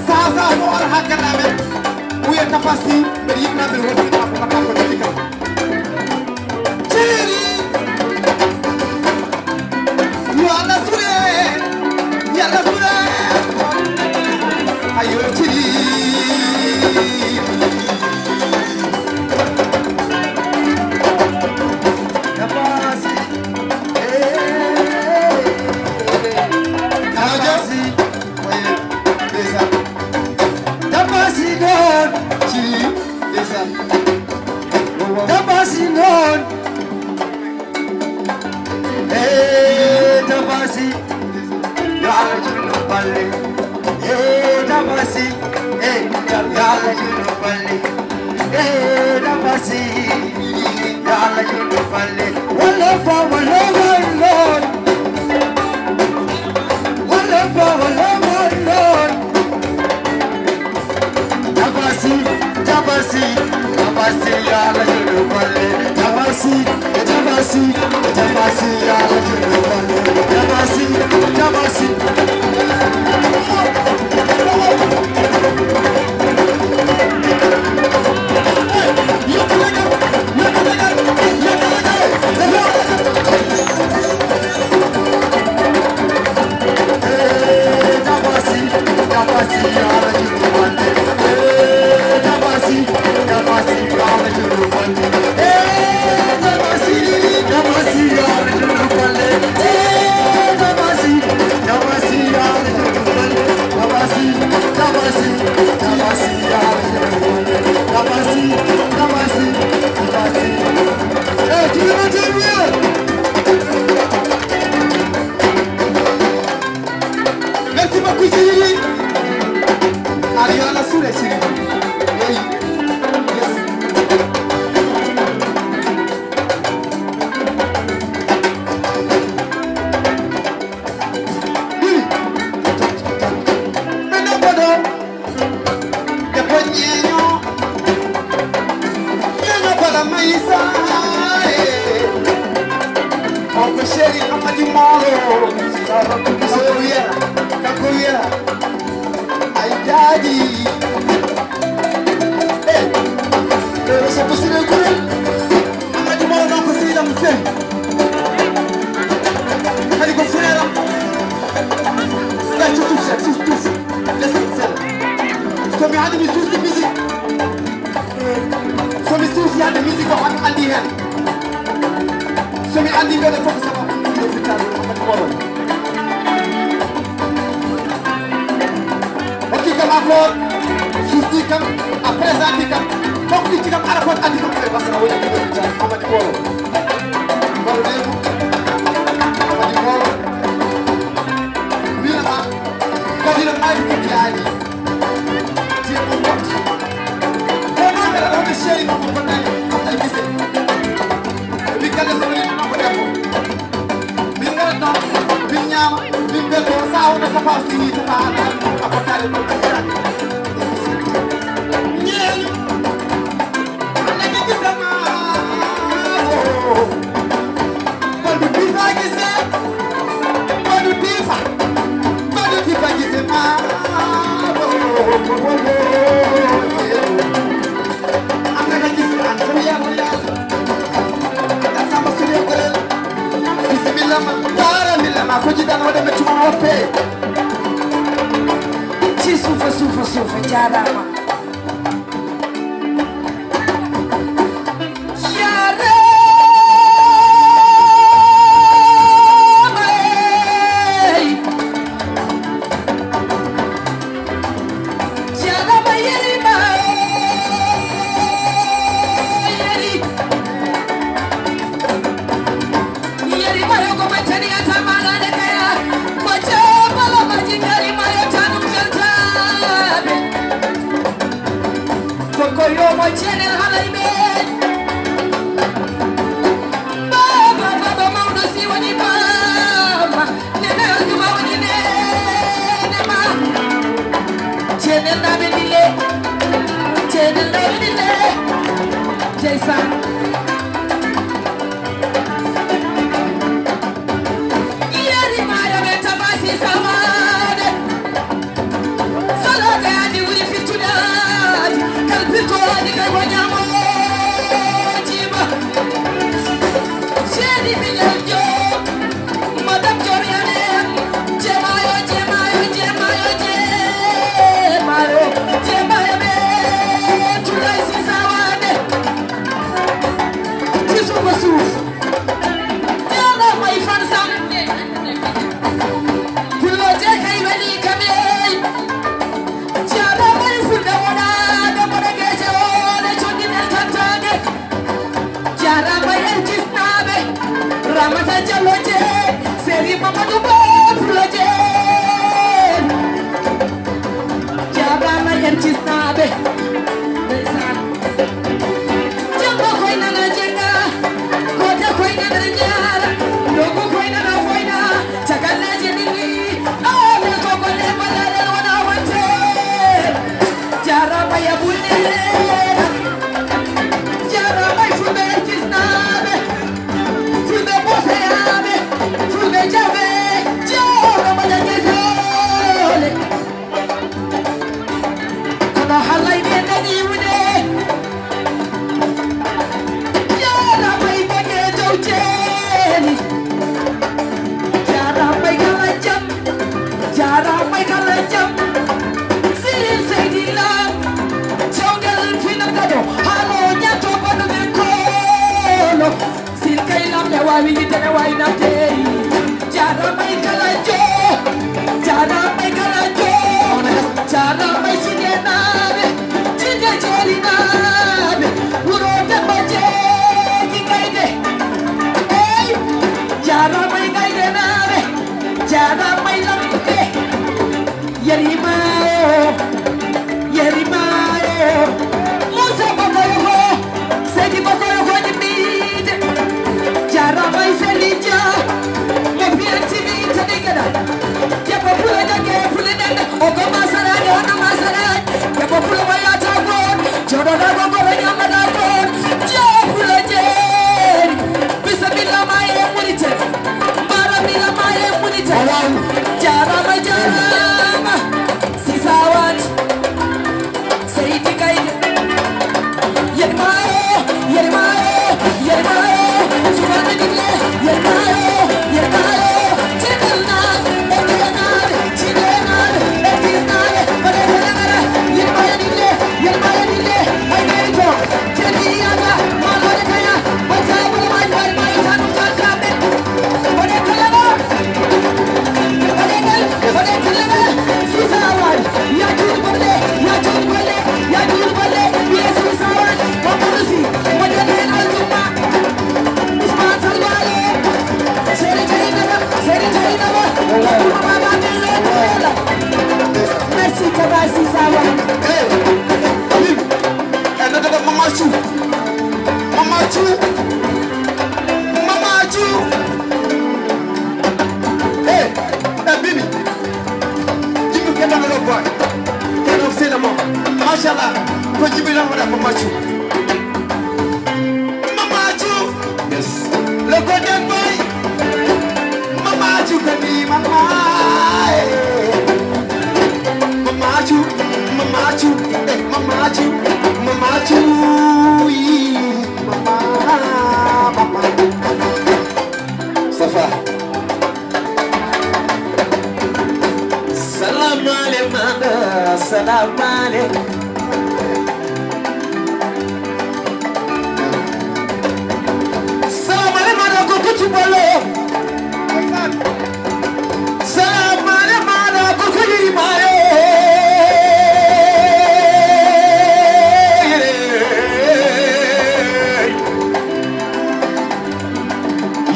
Saha, saha, mo ara ha gaɗa men. Wiya Tapha Sy, mbeɗa yiɗi naɓe hoto ina ko mbaɗa ko daɗi kam. Ciri. Yo Allah sure. Yo Allah sure. Ayo ciri. Tapha Sy. Tapha Sy. Tapha Sy noon. Ciri. Ndeysaan. Tapha Sy noon. Eh, Tapha Sy. Yo Allah juutnu balle. Eh, Tapha Sy. Eh, yo Allah juutnu balle. Eh, Tapha Sy. Yo Allah juutnu balle. Walla fa, walla, walla. Walla fa, walla, walla. Tapha Sy, Tapha Sy, Tapha Sy, yo Allah juutnu balle. Tapha Sy, Tapha Sy, Tapha Sy, yo Allah juutnu balle. Tapha Sy, Tapha Sy. Merci beaucoup, Siriri. Ariana Sule, Siriri. Hey. Yes. Siriri. Maintenant, pardon. Debbo ñeeño, ñeeño bala maysa, eh. On ko chéri Amady Molo. Kanko wiyata, kanko wiyata. Ay jaadi. Eh, ɗo ko Samba Siré Gurel. Amady Molo noon ko sehil am feewi. Kadi ko frère am. Gacce suuf si, suuf, suuf. Listen, listen. So mi hannde mi suusi musique. So mi suusi hannde musique ko hami anndi heen. So mi anndi mbeɗa fof ko sababu ɗum ɗo fittaade Amadou Molo. Hokki kam accord, suusdi kam, a présenté kam, donc itti kam ara kon anndi kam koye basara woni ɗum ɗo fittaade Amadou Molo. Mbaɗo leymu, Amadou Molo. Wiinama, kadi no maayde fof yaani. Cee ɗum waɗi. Ko noon mbeɗa ɗo ɓe ceeri noon ko fotani Abdal Gise. Ɓe galle so woni ɗum ko debbo. Min ngara ɗo, min ñaama, min belto, sa wona Tapha Sy ni, Tapha Sy a fotaani ɗum. Ñeeñu. Alla Gise ma. Madu Tifa Gise, Madu Tifa, Madu Tifa Gise ma. Am na nga gis an sama yàlla yàlla. Nga sama suñu gëlal. Bismillah ma, dara milla ma, ko jidan wada ma ci mo fe. Ci suufa, suufa, suufa, jaaraama. Ko ko yomo channel halay ɓe. Baba, baba mawɗo si woni baba. Nene aljuma woni nene ma. Channel naɓe dille. Channel naɓe dille. Jeysan. Yeri mayo ɓe Tapha Sy sawa. Pullo je kay weli kamey. Jaaraama e fulɓe woɗaaɓe, mboɗo geese oole coddiɗen tantaade. Jaaraama e Kisnaaɓe, Ramata Jallo je, Seri Mamadou Ba Pullo je. Jaaraama e Kisnaaɓe. Ndeysaan. Janngo koy nana jennga, gooto koy nana ñaara, ndogu koy nana foyna, cagallaaji ɗiɗi, awa ɓe ko golle ballal wona wonte. Jaaraama ya bulle, jaaraama e fulɓe kisnaaɓe, fulɓe boseyaaɓe, fulɓe jawɓe, jaaraama ya gesoole. Kono halay ɓe dañi wude. Jaaraama e Boƴe Jaw Jeeri. Jaaraama e kala jam. Jaaraama e kala jam. Seydi Lam. Cewgal fina gado. Haalo ñaato baɗuɓe koolo. Sin kay lamɓe waawi yiɗde ne waawi nafde. Jaaraama e kala jo, jaaraama e kala jo. Jaaraama e Singenaaɓe, Jinja Joolinaaɓe, wuro Demba Jeegi Gayde. Ey, jaaraama e Gaydenaaɓe, jaaraama e lamɓe. Yerima o, yerima o. Musa Bokoyoko, Seydi Bokoyoko ni mbiide. Jarama e Seli Dia, mo fiyanti mi tani gada. Debbo pulo jage, pulo nende, o ko masaraje, hono masaraje. Debbo pulo mo yata gon, jododa gon, ko nyamada gon. Dia pulo jeri, bisimilla ma e murite. Bara bila ma e murite. Jarama, jarama. Sisa Wade, Seydi Kayde. Yerima o, yerima o, yerima o. Subalɓe ɗiɗi, yerima o, yerima o. Ceɗal naat, ɓe keɗanaade, ciɗe naat, ɓe kisnaade, ɓe ɗe keɗanaade. Yerima o ɗiɗi, yerima o ɗiɗi, hay gayto. Ceɗi yiyata, maalooɗe kaya, ɓe tawa ɓe waɗi, waɗi, waɗi, tan ɗum tan kamɓe. Ɓe ɗe keɗanaa. Merci, Kabasi Sawa. Hey, Habib, eh, no, no, no, Mama Chou. Mama Chou. Mama Chou. Hey, eh, Bibi. Jimmy, get on the boy. Get off cinema. Mashallah. Ko Jimmy lan wada ko Mama Chou. Mama Chou. Yes. Le golden boy. Mama Chou kadi mama. Mama Chou, Mama Chou, eh, Mama Chou, Mama Chou, ee, Mama, Mama. Safa. Salam ale manda, salam ale. Salam ale manda ko kutu balo. Salam ale manda ko ko yiri mayo.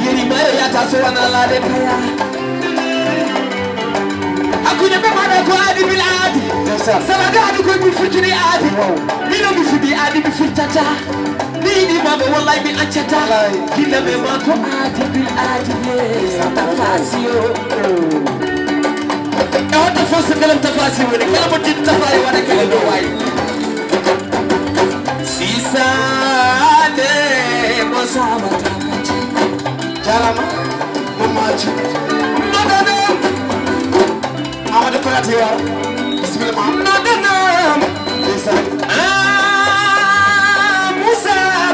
Yeri mayo yata so wana la de kaya. Hakkunde ɓe maɗa ko aadi bil aadi. Ndeysaan. Saba ga aadi koye ɓuri firtude aadi. Wow. Mino mi fiɗi aadi mi firtata. Mi yiɗi maɓe wallahi mi accata. Wallahi. Gilla ɓe ma ko aadi bil aadi ye. Ndeysaan. Tafasi o. E hoto fof so galam tafasi woni kala mo jiɗi tafa e waɗa kala no wayi. Sisade mo sawata. Jarama. Mamaji. Madame. Amadou Konaté wara. Bismillah ma. Madame. Ndeysaan. Ah.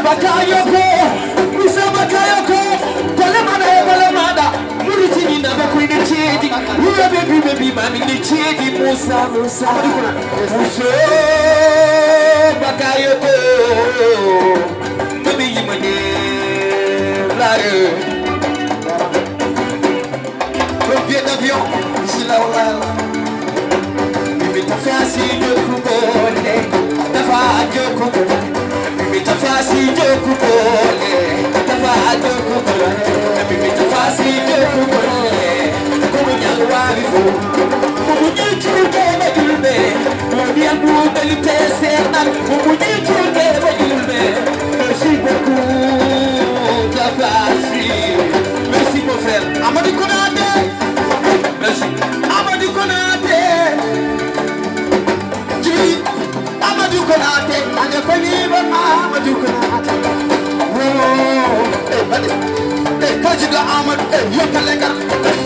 Bakayoko, Musa Bakayoko, Balamada, Balamada, Muritini Naba Queen the Chedi, Ruby Baby Mami the Chedi, Musa, Musa, Musa Bakayoko, Baby Yimane, Lare. Combien d'avions? Bismillah, wallah. Bibi Tafasi Jokubole, Tafa Jokubole. Bibi Tafasi Jokubole, Tafa Jokubole. Bibi Tafasi Jokubole. Kumu nyalwali fo. Kumu nyuchu kebe julbe. Kumu nyuchu kebe julbe. Merci beaucoup, Tafasi. Merci, mon frère. Amadou Konaté. Merci. Amadou Konaté. Djibi. Amadou Konaté. Ande ko ni ba ma Amadou Konaté. Oh, eh, bade. Eh, Kajida Amadou. Eh, yo kalegar.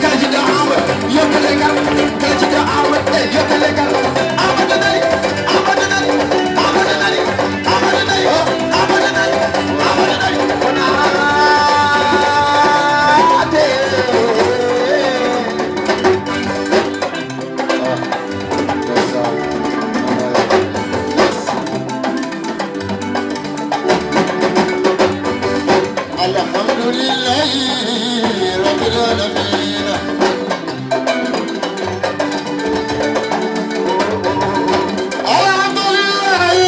Kajida Amadou. Yo kalegar. Kajida Amadou. Eh, yo kalegar. Amadou Nari. Amadou Nari. Amadou Nari. Amadou Nari. Oh, Amadou Nari. Amadou Nari. Konaté. Alhamdulillahi Rabbil Alamin. Alhamdulillahi.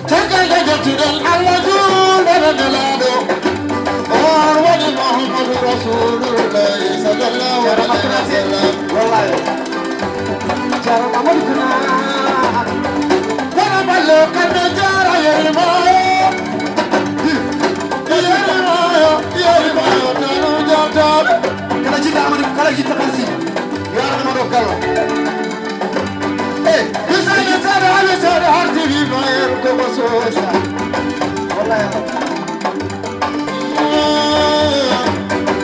Caggal nde jettuɗen Allah juulere Nelaaɗo, on woni Muhammadu Rasulullahi sallallahu alaihi wasallam. Wallahi. Jarama Amadou Konaté. Kono Ballo Kande Jaara yerimayo. Yerimayo, yerimayo, tanu jataɓe. Kala jiɗɗo Amadou, kala jiɗɗo Tafasi, yo ar Amadou Gallo. Eh, bisane sare, ale sare, artiri mayer ko ko sosa. Wallahi.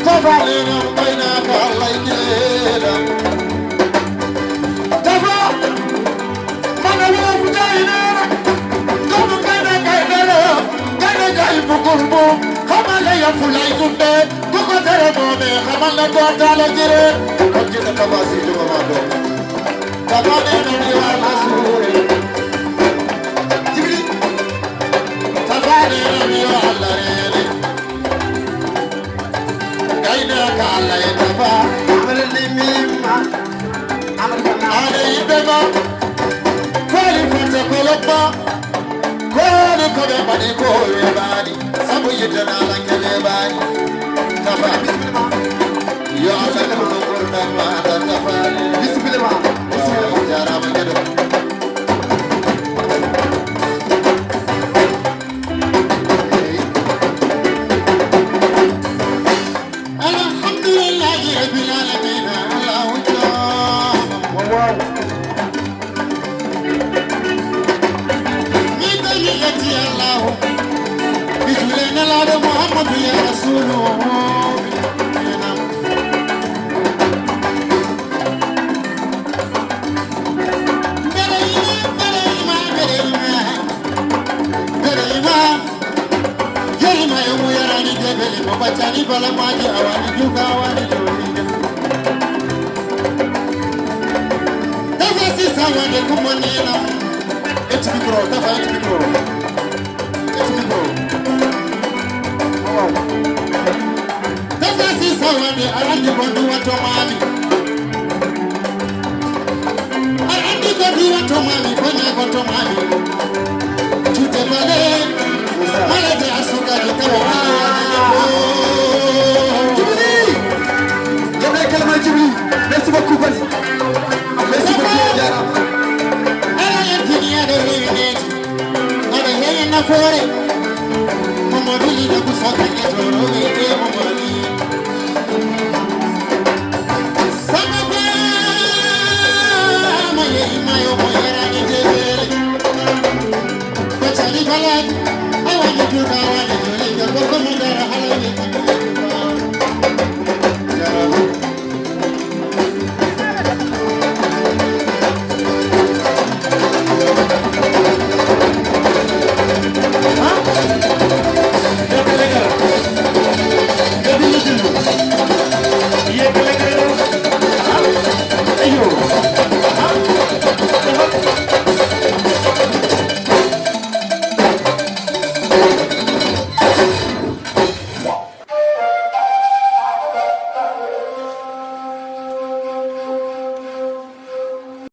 Tafa lena bayna ka Allah keda. Tafa mana wo futa inara. Ko mo kana kai dala. Kana kai bukurbu. Kama la ya fulai tunde. Kuko tere mo me. Kama la dota la jire. Ko jita Tafasi juma ma do. Tafa lena mi wa masure. Jibri. Tafa lena mi wa Allah rene. Gaynaka Allah e Tafa. Amadou Limimma. Amadou Konaté. Aɗa yiɗde ma. Fali fota kolobba. Kono ko ɓe mbaɗi ko weeɓaani. Sabu yiɗde naalanke weeɓaani. Tafa. Bisimilla ma. Yo Allah ko ɗum ɓurɗan ma aɗa Tafa. Bisimilla ma. Bisimilla ma. Jaaraama geɗo. Alhamdulillahi Rabbil Alamin, Allahu Akbar. Waaw, waaw. Mi tawi yetti Allahu. Mi juule Nelaaɗo Muhammadu ya Rasulu. Mbeɗa yima, mbeɗa yima, mbeɗa yima, mbeɗa yima. Yerima e mo yarani debele mo baccani bala maji awani juga awani dewlina. Tafa sisa wade kumanina. Eti micro, Tafa eti micro. Eti micro. Wow. Tafa sisa wade arandi bondu wato mami. Aɗa anndi ko duwa to mami, ko ñaago to mami. Juuɗe male, malade a sukajo tawa.